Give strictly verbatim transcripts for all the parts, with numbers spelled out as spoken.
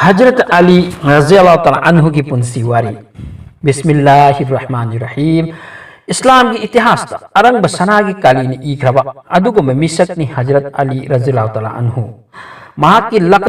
ꯍꯖꯔꯠ ꯑꯂꯤ ꯔꯖꯤꯌꯜꯂꯥꯍꯨ ꯇꯥꯂꯥ ꯑꯟꯍꯨꯒꯤ ꯄꯨꯟꯁꯤ ꯋꯥꯔꯤ꯫ ꯕꯤꯁꯃꯤꯜꯂꯥꯍꯤꯔ ꯔꯍꯃꯥꯅꯤꯔ ꯔꯍꯤꯝ꯫ ꯏꯁꯂꯥꯝꯒꯤ ꯏꯇꯤꯍꯥꯁꯇ ꯑꯔꯪꯕ ꯁꯅꯥꯒꯤ ꯀꯥꯂꯤꯅ ꯏꯈ꯭ꯔꯕ ꯑꯗꯨꯒꯨꯝꯕ ꯃꯤꯁꯛꯅꯤ ꯍꯖꯔꯠ ꯑꯂꯤ ꯔꯖꯤꯌꯜꯂꯥꯍꯨ ꯇꯥꯂꯥ ꯑꯟꯍꯨ꯫ ꯃꯍꯥꯛꯀꯤ ꯂꯛ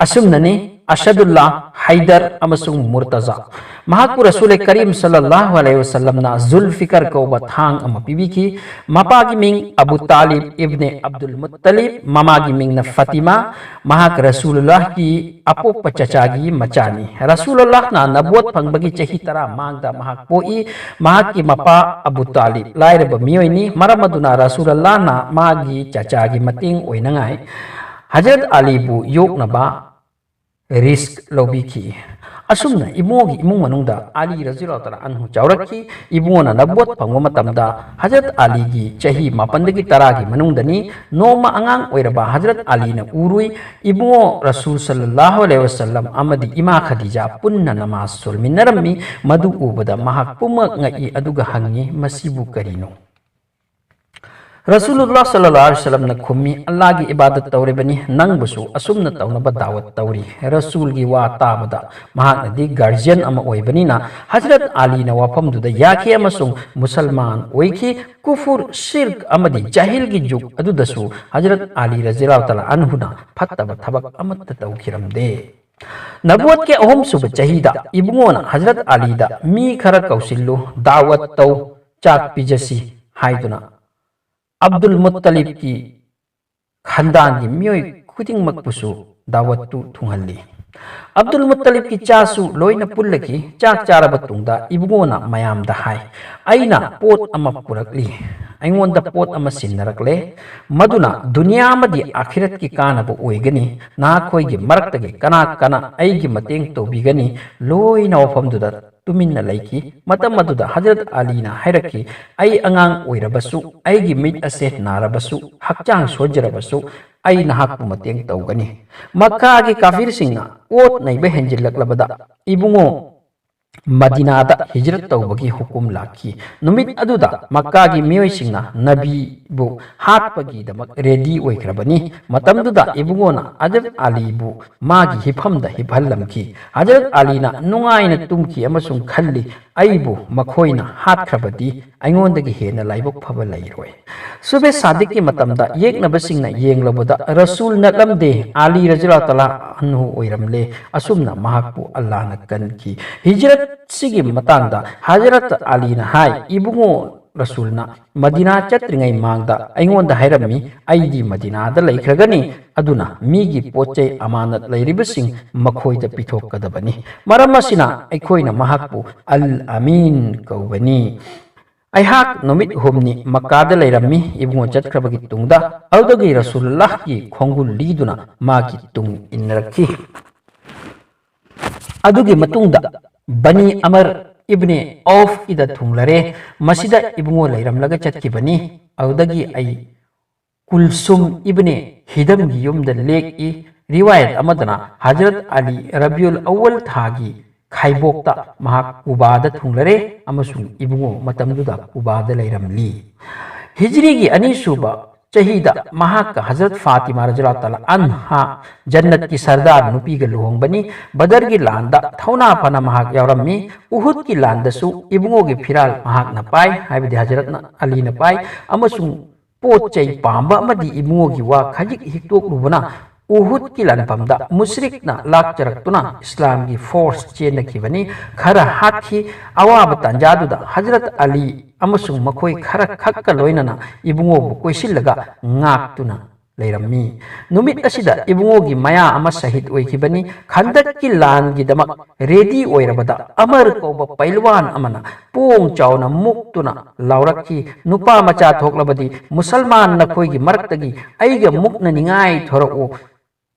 ꯑꯁꯨꯝꯅꯅꯤ: ꯑꯁꯗꯨꯜꯂꯥ, ꯍꯩꯗꯔ ꯑꯃꯁꯨꯡ ꯃꯨꯔꯇꯖꯥ꯫ ꯃꯍꯥꯛꯄꯨ ꯔꯁꯨꯂꯦ ꯀꯔꯤꯝ ꯁꯜꯂꯜꯂꯥꯍꯨ ꯑꯂꯩꯍꯤ ꯋꯁꯜꯂꯝꯅ ꯖꯨꯜꯐꯤꯀꯔ ꯀꯧꯕ ꯊꯥꯡ ꯑꯃ ꯄꯤꯕꯤꯈꯤ꯫ ꯃꯄꯥꯒꯤ ꯃꯤꯡ ꯑꯕꯨ ꯇꯥꯂꯤꯕ ꯏꯕꯅꯦ ꯑꯕꯗꯨꯜ ꯃꯨꯠꯇꯂꯤꯕ, ꯃꯃꯥꯒꯤ ꯃꯤꯡꯅ ꯐꯥꯇꯤꯃꯥ꯫ ꯃꯍꯥꯛ ꯔꯁꯨꯂꯨꯜꯂꯥꯍꯀꯤ ꯑꯄꯣꯛꯄ ꯆꯆꯥꯒꯤ ꯃꯆꯥꯅꯤ꯫ ꯔꯁꯨꯂꯨꯜꯂꯥꯍꯅ ꯅꯕꯨꯋꯠ ꯐꯪꯕꯒꯤ ꯆꯍꯤ ꯇꯔꯥ ꯃꯥꯡꯗ ꯃꯍꯥꯛ ꯄꯣꯛꯏ꯫ ꯃꯍꯥꯛꯀꯤ ꯃꯄꯥ ꯑꯕꯨ ꯇꯥꯂꯤꯕ ꯂꯥꯏꯔꯕ ꯃꯤꯑꯣꯏꯅꯤ, ꯃꯔꯝ ꯑꯗꯨꯅ ꯔꯁꯨꯂꯨꯜꯂꯥꯍꯅ ꯃꯥꯒꯤ ꯆꯆꯥꯒꯤ ꯃꯇꯦꯡ ꯑꯣꯏꯅꯉꯥꯏ ꯍꯖꯔꯠ ꯑꯂꯤꯕꯨ ꯌꯣꯛꯅꯕ ꯔꯤꯁꯛ ꯂꯧꯕꯤꯈꯤ꯫ ꯑꯁꯨꯝꯅ ꯏꯕꯨꯡꯉꯣꯒꯤ ꯏꯃꯨꯡ ꯃꯅꯨꯡꯗ ꯑꯂꯤ ꯔꯖꯤꯌꯜꯂꯥꯍꯨ ꯇꯥꯂꯥ ꯑꯟꯍꯨ ꯆꯥꯎꯔꯛꯈꯤ꯫ ꯏꯕꯨꯡꯉꯣꯅ ꯅꯕꯨꯋꯠ ꯐꯪꯕ ꯃꯇꯝꯗ ꯍꯖꯔꯠ ꯑꯂꯤꯒꯤ ꯆꯍꯤ ꯃꯥꯄꯟꯗꯒꯤ ꯇꯔꯥꯒꯤ ꯃꯅꯨꯡꯗꯅꯤ꯫ ꯅꯣꯡꯃ ꯑꯉꯥꯡ ꯑꯣꯏꯔꯕ ꯍꯖꯔꯠ ꯑꯂꯤꯅ ꯎꯔꯨꯏ, ꯏꯕꯨꯡꯉꯣ ꯔꯁꯨꯜ ꯁꯜꯂꯜꯂꯥꯍꯨ ꯑꯂꯩꯍꯤ ꯋꯁꯜꯂꯝ ꯑꯃꯗꯤ ꯏꯃꯥ ꯈꯗꯤꯖꯥ ꯄꯨꯟꯅ ꯅꯃꯥꯖ ꯁꯣꯜꯃꯤꯟꯅꯔꯝꯃꯤ꯫ ꯃꯗꯨ ꯎꯕꯗ ꯃꯍꯥꯛ ꯄꯨꯝꯉꯛ ꯉꯛꯏ, ꯑꯗꯨꯒ ꯍꯪꯉꯤ, "ꯃꯁꯤꯕꯨ ꯀꯔꯤꯅꯣ?" ꯔꯁꯨꯂꯨꯜꯂꯥꯍ ꯁꯜꯂꯜꯂꯥꯍꯨ ꯑꯂꯩꯍꯤ ꯋꯁꯜꯂꯝꯅ ꯈꯨꯝꯃꯤ, "ꯑꯜꯂꯥꯍꯒꯤ ꯏꯕꯥꯗꯠ ꯇꯧꯔꯤꯕꯅꯤ, ꯅꯪꯕꯨꯁꯨ ꯑꯁꯨꯝꯅ ꯇꯧꯅꯕ ꯗꯥꯋꯠ ꯇꯧꯔꯤ꯫" ꯔꯁꯨꯜꯒꯤ ꯋꯥ ꯇꯥꯕꯗ, ꯃꯍꯥꯛꯅꯗꯤ ꯒꯥꯔꯖꯤꯌꯟ ꯑꯃ ꯑꯣꯏꯕꯅꯤꯅ, ꯍꯖꯔꯠ ꯑꯂꯤꯅ ꯋꯥꯐꯝꯗꯨꯗ ꯌꯥꯈꯤ ꯑꯃꯁꯨꯡ ꯃꯨꯁꯜꯃꯥꯟ ꯑꯣꯏꯈꯤ꯫ ꯀꯨꯐꯨꯔ, ꯁꯤꯔꯛ ꯑꯃꯗꯤ ꯖꯥꯍꯤꯜꯒꯤ ꯖꯨꯒ ꯑꯗꯨꯗꯁꯨ ꯍꯖꯔꯠ ꯑꯂꯤ ꯔꯖꯤꯌꯜꯂꯥꯍꯨ ꯇꯥꯂꯥ ꯑꯟꯍꯨꯅ ꯐꯠꯇꯕ ꯊꯕꯛ ꯑꯃꯠꯇ ꯇꯧꯈꯤꯔꯝꯗꯦ꯫ ꯅꯕꯨꯋꯠꯀꯤ ꯑꯍꯨꯝꯁꯨꯕ ꯆꯍꯤꯗ ꯏꯕꯨꯡꯉꯣꯅ ꯍꯖꯔꯠ ꯑꯂꯤꯗ, "ꯃꯤ ꯈꯔ ꯀꯧꯁꯤꯜꯂꯨ, ꯗꯥꯋꯠ ꯇꯧ, ꯆꯥꯛ ꯄꯤꯖꯁꯤ" ꯍꯥꯏꯗꯨꯅ ꯑꯕꯗꯨꯜ ꯃꯨꯠꯇꯂꯤꯕꯀꯤ ꯈꯥꯟꯗꯥꯟꯒꯤ ꯃꯤꯑꯣꯏ ꯈꯨꯗꯤꯡꯃꯛꯄꯨꯁꯨ ꯗꯥꯋꯠꯇꯨ ꯊꯨꯡꯍꯜꯂꯤ꯫ ꯑꯕꯗꯨꯜ ꯃꯨꯠꯇꯂꯤꯕꯀꯤ ꯆꯥꯁꯨ ꯂꯣꯏꯅ ꯄꯨꯜꯂꯈꯤ꯫ ꯆꯥꯛ ꯆꯥꯔꯕ ꯇꯨꯡꯗ ꯏꯕꯨꯡꯉꯣꯅ ꯃꯌꯥꯝꯗ ꯍꯥꯏ, "ꯑꯩꯅ ꯄꯣꯠ ꯑꯃ ꯄꯨꯔꯛꯂꯤ꯫ ꯑꯩꯉꯣꯟꯗ ꯄꯣꯠ ꯑꯃ ꯁꯤꯟꯅꯔꯛꯂꯦ꯫ ꯃꯗꯨꯅ ꯗꯨꯅꯤꯌꯥ ꯑꯃꯗꯤ ꯑꯥꯈꯤꯔꯠꯀꯤ ꯀꯥꯟꯅꯕ ꯑꯣꯏꯒꯅꯤ꯫ ꯅꯈꯣꯏꯒꯤ ꯃꯔꯛꯇꯒꯤ ꯀꯅꯥ ꯀꯅꯥ ꯑꯩꯒꯤ ꯃꯇꯦꯡ ꯇꯧꯕꯤꯒꯅꯤ?" ꯂꯣꯏꯅ ꯋꯥꯐꯝꯗꯨꯗ ꯇꯨꯃꯤꯟꯅ ꯂꯩꯈꯤ꯫ ꯃꯇꯝ ꯑꯗꯨꯗ ꯍꯖꯔꯠ ꯑꯂꯤꯅ ꯍꯥꯏꯔꯛꯈꯤ, "ꯑꯩ ꯑꯉꯥꯡ ꯑꯣꯏꯔꯕꯁꯨ, ꯑꯩꯒꯤ ꯃꯤꯠ ꯑꯁꯦ ꯅꯥꯔꯕꯁꯨ, ꯍꯛꯆꯥꯡ ꯁꯣꯟꯖꯔꯕꯁꯨ, ꯑꯩ ꯅꯍꯥꯛꯄꯨ ꯃꯇꯦꯡ ꯇꯧꯒꯅꯤ꯫" ꯃꯛꯀꯥꯒꯤ ꯀꯥꯐꯤꯔꯁꯤꯡꯅ ꯑꯣꯠ ꯅꯩꯕ ꯍꯦꯟꯖꯤꯜꯂꯛꯂꯕꯗ, "ꯏꯕꯨꯡꯉꯣ, ꯃꯗꯤꯅꯥꯗ ꯍꯤꯖꯔꯠ ꯇꯧꯕꯒꯤ ꯍꯨꯀꯨꯝ ꯂꯥꯛꯈꯤ꯫ ꯅꯨꯃꯤꯠ ꯑꯗꯨꯗ ꯃꯛꯀꯥꯒꯤ ꯃꯤꯑꯣꯏꯁꯤꯡꯅ ꯅꯕꯤꯕꯨ ꯍꯥꯠꯄꯒꯤꯗꯃꯛ ꯔꯦꯗꯤ ꯑꯣꯏꯈ꯭ꯔꯕꯅꯤ꯫ ꯃꯇꯝꯗꯨꯗ ꯏꯕꯨꯡꯉꯣꯅ ꯍꯖꯔꯠ ꯑꯂꯤꯕꯨ ꯃꯥꯒꯤ ꯍꯤꯐꯝꯗ ꯍꯤꯞꯍꯜꯂꯝꯈꯤ꯫ ꯍꯖꯔꯠ ꯑꯂꯤꯅ ꯅꯨꯡꯉꯥꯏꯅ ꯇꯨꯝꯈꯤ ꯑꯃꯁꯨꯡ ꯈꯜꯂꯤ, "ꯑꯩꯕꯨ ꯃꯈꯣꯏꯅ ꯍꯥꯠꯈ꯭ꯔꯕꯗꯤ ꯑꯩꯉꯣꯟꯗꯒꯤ ꯍꯦꯟꯅ ꯂꯥꯏꯕꯛ ꯐꯕ ꯂꯩꯔꯣꯏ"꯫ ꯁꯨꯕꯦ ꯁꯥꯗꯤꯛꯀꯤ ꯃꯇꯝꯗ ꯌꯦꯛꯅꯕꯁꯤꯡꯅ ꯌꯦꯡꯂꯕꯗ ꯔꯁꯨꯜ ꯅꯠꯂꯝꯗꯦ, ꯑꯂꯤ ꯔꯖꯤꯌꯜꯂꯥꯍꯨ ꯇꯥꯂꯥ ꯑꯟꯍꯨ ꯑꯣꯏꯔꯝꯂꯦ꯫ ꯑꯁꯨꯝꯅ ꯃꯍꯥꯛꯄꯨ ꯑꯜꯂꯥꯍꯅ ꯀꯟꯈꯤ꯫ ꯍꯤꯖꯔꯠꯁꯤꯒꯤ ꯃꯇꯥꯡꯗ ꯍꯖꯔꯠ ꯑꯂꯤꯅ ꯍꯥꯏ, "ꯏꯕꯨꯡꯉꯣ ꯔꯁꯨꯜꯅ ꯃꯗꯤꯅꯥ ꯆꯠꯇ꯭ꯔꯤꯉꯩ ꯃꯥꯡꯗ ꯑꯩꯉꯣꯟꯗ ꯍꯥꯏꯔꯝꯃꯤ, ꯑꯩꯗꯤ ꯃꯗꯤꯅꯥꯗ ꯂꯩꯈ꯭ꯔꯒꯅꯤ, ꯑꯗꯨꯅ ꯃꯤꯒꯤ ꯄꯣꯠ ꯆꯩ ꯑꯃꯥꯅꯠ ꯂꯩꯔꯤꯕꯁꯤꯡ ꯃꯈꯣꯏꯗ ꯄꯤꯊꯣꯛꯀꯗꯕꯅꯤ꯫ ꯃꯔꯝ ꯑꯁꯤꯅ ꯑꯩꯈꯣꯏꯅ ꯃꯍꯥꯛꯄꯨ ꯑꯜ ꯑꯃꯤꯟ ꯀꯧꯕꯅꯤ"꯫ ꯑꯩꯍꯥꯛ ꯅꯨꯃꯤꯠ ꯍꯨꯝꯅꯤ ꯃꯛꯀꯥꯗ ꯂꯩꯔꯝꯃꯤ꯫ ꯏꯕꯨꯡꯉꯣ ꯆꯠꯈ꯭ꯔꯕꯒꯤ ꯇꯨꯡꯗ ꯑꯗꯨꯗꯒꯤ ꯔꯁꯨꯜꯂꯥꯍꯀꯤ ꯈꯣꯡꯒꯨꯜ ꯂꯤꯗꯨꯅ ꯃꯥꯒꯤ ꯇꯨꯡ ꯏꯟꯅꯔꯛꯈꯤ꯫ ꯑꯗꯨꯒꯤ ꯃꯇꯨꯡꯗ ꯕꯅꯤ ꯑꯃꯔ ꯏꯕꯅꯦ ꯑꯧꯐ ꯏꯗ ꯊꯨꯡꯂꯔꯦ꯫ ꯃꯁꯤꯗ ꯏꯕꯨꯡꯉꯣ ꯂꯩꯔꯝꯂꯒ ꯆꯠꯈꯤꯕꯅꯤ꯫ ꯑꯗꯨꯗꯒꯤ ꯑꯩ ꯀꯨꯜꯁꯨꯝ ꯏꯕꯅꯦ ꯍꯤꯗꯝꯒꯤ ꯌꯨꯝꯗ ꯂꯦꯛꯏ꯫ ꯔꯤꯋꯥꯌꯠ ꯑꯃꯗꯅ ꯍꯖꯔꯠ ꯑꯂꯤ ꯔꯕꯤꯎꯜ ꯑꯋ꯭ꯋꯜ ꯊꯥꯒꯤ ꯈꯥꯏꯕꯣꯛꯇ ꯃꯍꯥꯛ ꯀꯨꯕꯥꯗ ꯊꯨꯡꯂꯔꯦ ꯑꯃꯁꯨꯡ ꯏꯕꯨꯡꯉꯣ ꯃꯇꯝꯗꯨꯗ ꯀꯨꯕꯥꯗ ꯂꯩꯔꯝꯂꯤ꯫ ꯍꯤꯖ꯭ꯔꯤꯒꯤ ꯑꯅꯤꯁꯨꯕ ꯆꯍꯤꯗ ꯃꯍꯥꯛꯀ ꯍꯖꯔꯠ ꯐꯥꯇꯤꯃꯥ ꯔꯖꯤꯌꯜꯂꯥꯍꯨ ꯇꯥꯂꯥ ꯑꯟꯍꯥ ꯖꯟꯅꯠꯀꯤ ꯁꯔꯗꯥꯔ ꯅꯨꯄꯤꯒ ꯂꯨꯍꯣꯡꯕꯅꯤ꯫ ꯕꯗꯔꯒꯤ ꯂꯥꯟꯗ ꯊꯧꯅꯥ ꯐꯅ ꯃꯍꯥꯛ ꯌꯥꯎꯔꯝꯃꯤ꯫ ꯎꯍꯨꯗꯀꯤ ꯂꯥꯟꯗꯁꯨ ꯏꯕꯨꯡꯉꯣꯒꯤ ꯐꯤꯔꯥꯜ ꯃꯍꯥꯛꯅ ꯄꯥꯏ, ꯍꯥꯏꯕꯗꯤ ꯍꯖꯔꯠꯅ ꯑꯂꯤꯅ ꯄꯥꯏ, ꯑꯃꯁꯨꯡ ꯄꯣꯠ ꯆꯩ ꯄꯥꯝꯕ ꯑꯃꯗꯤ ꯏꯕꯨꯡꯉꯣꯒꯤ ꯋꯥ ꯈꯖꯤꯛ ꯍꯤꯛꯇꯣꯛꯂꯨꯕꯅ ꯎꯍꯨꯗꯀꯤ ꯂꯥꯟꯐꯝꯗ ꯃꯨꯁ꯭ꯔꯤꯛꯅ ꯂꯥꯛꯆꯔꯛꯇꯨꯅ ꯏꯁꯂꯥꯝꯒꯤ ꯐꯣꯔꯁ ꯆꯦꯟꯅꯈꯤꯕꯅꯤ꯫ ꯈꯔ ꯍꯥꯠꯈꯤ꯫ ꯑꯋꯥꯕ ꯇꯥꯟꯖꯥꯗꯨꯗ ꯍꯖꯔꯠ ꯑꯂꯤ ꯑꯃꯁꯨꯡ ꯃꯈꯣꯏ ꯈꯔ ꯈꯛꯀ ꯂꯣꯏꯅꯅ ꯏꯕꯨꯡꯉꯣꯕꯨ ꯀꯣꯏꯁꯤꯜꯂꯒ ꯉꯥꯛꯇꯨꯅ ꯂꯩꯔꯝꯃꯤ꯫ ꯅꯨꯃꯤꯠ ꯑꯁꯤꯗ ꯏꯕꯨꯡꯉꯣꯒꯤ ꯃꯌꯥ ꯑꯃ ꯁꯍꯤꯗ ꯑꯣꯏꯈꯤꯕꯅꯤ꯫ ꯈꯟꯗꯛꯀꯤ ꯂꯥꯟꯒꯤꯗꯃꯛ ꯔꯦꯗꯤ ꯑꯣꯏꯔꯕꯗ ꯑꯃꯔ ꯀꯧꯕ ꯄꯩꯜꯋꯥꯟ ꯑꯃꯅ ꯄꯣꯡ ꯆꯥꯎꯅ ꯃꯨꯛꯇꯨꯅ ꯂꯥꯎꯔꯛꯈꯤ, "ꯅꯨꯄꯥ ꯃꯆꯥ ꯊꯣꯛꯂꯕꯗꯤ ꯃꯨꯁꯜꯃꯥꯟ ꯅꯈꯣꯏꯒꯤ ꯃꯔꯛꯇꯒꯤ ꯑꯩꯒ ꯃꯨꯛꯅꯅꯤꯡꯉꯥꯏ ꯊꯣꯔꯛꯎ"꯫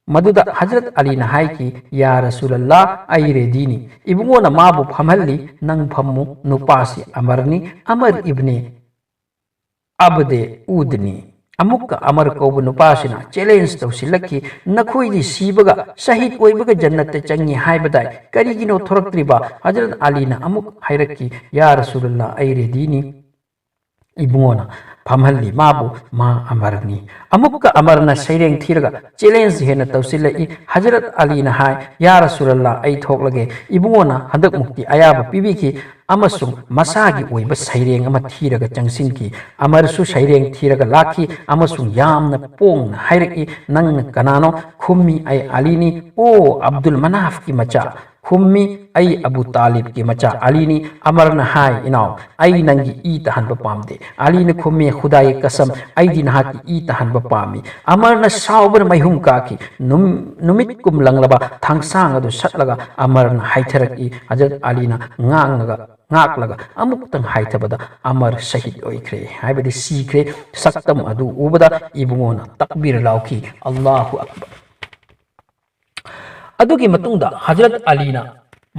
ꯃꯗꯨꯗ ꯍꯖꯔꯠ ꯑꯂꯤꯅ ꯍꯥꯏꯈꯤ, "ꯌꯥ ꯔꯁꯨꯂꯜꯂꯥ, ꯑꯩ ꯔꯦꯗꯤꯅꯤ"꯫ ꯏꯕꯨꯡꯉꯣꯅ ꯃꯥꯕꯨ ꯐꯝꯍꯜꯂꯤ, "ꯅꯪ ꯐꯝꯃꯨ, ꯅꯨꯄꯥꯁꯤ ꯑꯃꯔꯅꯤ, ꯑꯃꯔ ꯏꯕꯅꯦ ꯑꯕꯗꯦ ꯎꯗꯅꯤ"꯫ ꯑꯃꯨꯛꯀ ꯑꯃꯔ ꯀꯧꯕ ꯅꯨꯄꯥꯁꯤꯅ ꯆꯦꯂꯦꯟꯖ ꯇꯧꯁꯤꯜꯂꯛꯈꯤ, "ꯅꯈꯣꯏꯗꯤ ꯁꯤꯕꯒ ꯁꯍꯤꯗ ꯑꯣꯏꯕꯒ ꯖꯟꯅꯠꯇ ꯆꯪꯉꯤ ꯍꯥꯏꯕꯗꯥꯏ, ꯀꯔꯤꯒꯤꯅꯣ ꯊꯣꯔꯛꯇ꯭ꯔꯤꯕ?" ꯍꯖꯔꯠ ꯑꯂꯤꯅ ꯑꯃꯨꯛ ꯍꯥꯏꯔꯛꯈꯤ, "ꯌꯥ ꯔꯁꯨꯂꯜꯂꯥ, ꯑꯩ ꯔꯦꯗꯤꯅꯤ"꯫ ꯏꯕꯨꯡꯉꯣꯅ ꯐꯝꯍꯜꯂꯤ ꯃꯥꯕꯨ, ꯃꯥ ꯑꯃꯔꯅꯤ꯫ ꯑꯃꯨꯛꯀ ꯑꯃꯔꯅ ꯁꯩꯔꯦꯡ ꯊꯤꯔꯒ ꯆꯦꯂꯦꯟꯖ ꯍꯦꯟꯅ ꯇꯧꯁꯤꯜꯂꯛꯏ꯫ ꯍꯖꯔꯠ ꯑꯂꯤꯅ ꯍꯥꯏ, "ꯌꯥ ꯔꯁꯨꯂꯜꯂꯥ, ꯑꯩ ꯊꯣꯛꯂꯒꯦ"꯫ ꯏꯕꯨꯡꯉꯣꯅ ꯍꯟꯗꯛꯃꯨꯛꯇꯤ ꯑꯌꯥꯕ ꯄꯤꯕꯤꯈꯤ ꯑꯃꯁꯨꯡ ꯃꯁꯥꯒꯤ ꯑꯣꯏꯕ ꯁꯩꯔꯦꯡ ꯑꯃ ꯊꯤꯔꯒ ꯆꯪꯁꯤꯟꯈꯤ꯫ ꯑꯃꯔꯁꯨ ꯁꯩꯔꯦꯡ ꯊꯤꯔꯒ ꯂꯥꯛꯈꯤ ꯑꯃꯁꯨꯡ ꯌꯥꯝꯅ ꯄꯣꯡꯅ ꯍꯥꯏꯔꯛꯏ, "ꯅꯪꯅ ꯀꯅꯥꯅꯣ?" ꯈꯨꯝꯃꯤ, "ꯑꯩ ꯑꯂꯤꯅꯤ"꯫ "ꯑꯣ, ꯑꯕꯗꯨꯜ ꯃꯅꯥꯐꯀꯤ ꯃꯆꯥ"꯫ ꯈꯨꯝꯃꯤ, "ꯑꯩ ꯑꯕꯨ ꯇꯥꯂꯤꯕꯀꯤ ꯃꯆꯥ ꯑꯂꯤꯅꯤ"꯫ ꯑꯃꯔꯅ ꯍꯥꯏ, "ꯏꯅꯥꯎ, ꯑꯩ ꯅꯪꯒꯤ ꯏ ꯇꯥꯍꯟꯕ ꯄꯥꯝꯗꯦ"꯫ ꯑꯂꯤꯅ ꯈꯨꯝꯃꯤ, "ꯈꯨꯗꯥꯒꯤ ꯀꯁꯝ, ꯑꯩꯗꯤ ꯅꯍꯥꯛꯀꯤ ꯏ ꯇꯥꯍꯟꯕ ꯄꯥꯝꯃꯤ"꯫ ꯑꯃꯔꯅ ꯁꯥꯎꯕꯅ ꯃꯩꯍꯨꯝ ꯀꯥꯈꯤ꯫ ꯅꯨꯝ-, ꯅꯨꯃꯤꯠ ꯀꯨꯝꯂꯪꯂꯕ ꯊꯥꯡꯁꯥꯡ ꯑꯗꯨ ꯁꯠꯂꯒ ꯑꯃꯔꯅ ꯍꯥꯏꯊꯔꯛꯏ꯫ ꯍꯖꯔꯠ ꯑꯂꯤꯅ ꯉꯥꯡꯂꯒ, ꯉꯥꯛꯂꯒ ꯑꯃꯨꯛꯇꯪ ꯍꯥꯏꯊꯕꯗ ꯑꯃꯔ ꯁꯍꯤꯗ ꯑꯣꯏꯈ꯭ꯔꯦ, ꯍꯥꯏꯕꯗꯤ ꯁꯤꯈ꯭ꯔꯦ꯫ ꯁꯛꯇꯝ ꯑꯗꯨ ꯎꯕꯗ ꯏꯕꯨꯡꯉꯣꯅ ꯇꯛꯕꯤꯔ ꯂꯥꯎꯈꯤ, "ꯑꯜꯂꯥꯍꯨ ꯑꯛꯕꯔ"꯫ ꯑꯗꯨꯒꯤ ꯃꯇꯨꯡꯗ ꯍꯖꯔꯠ ꯑꯂꯤꯅ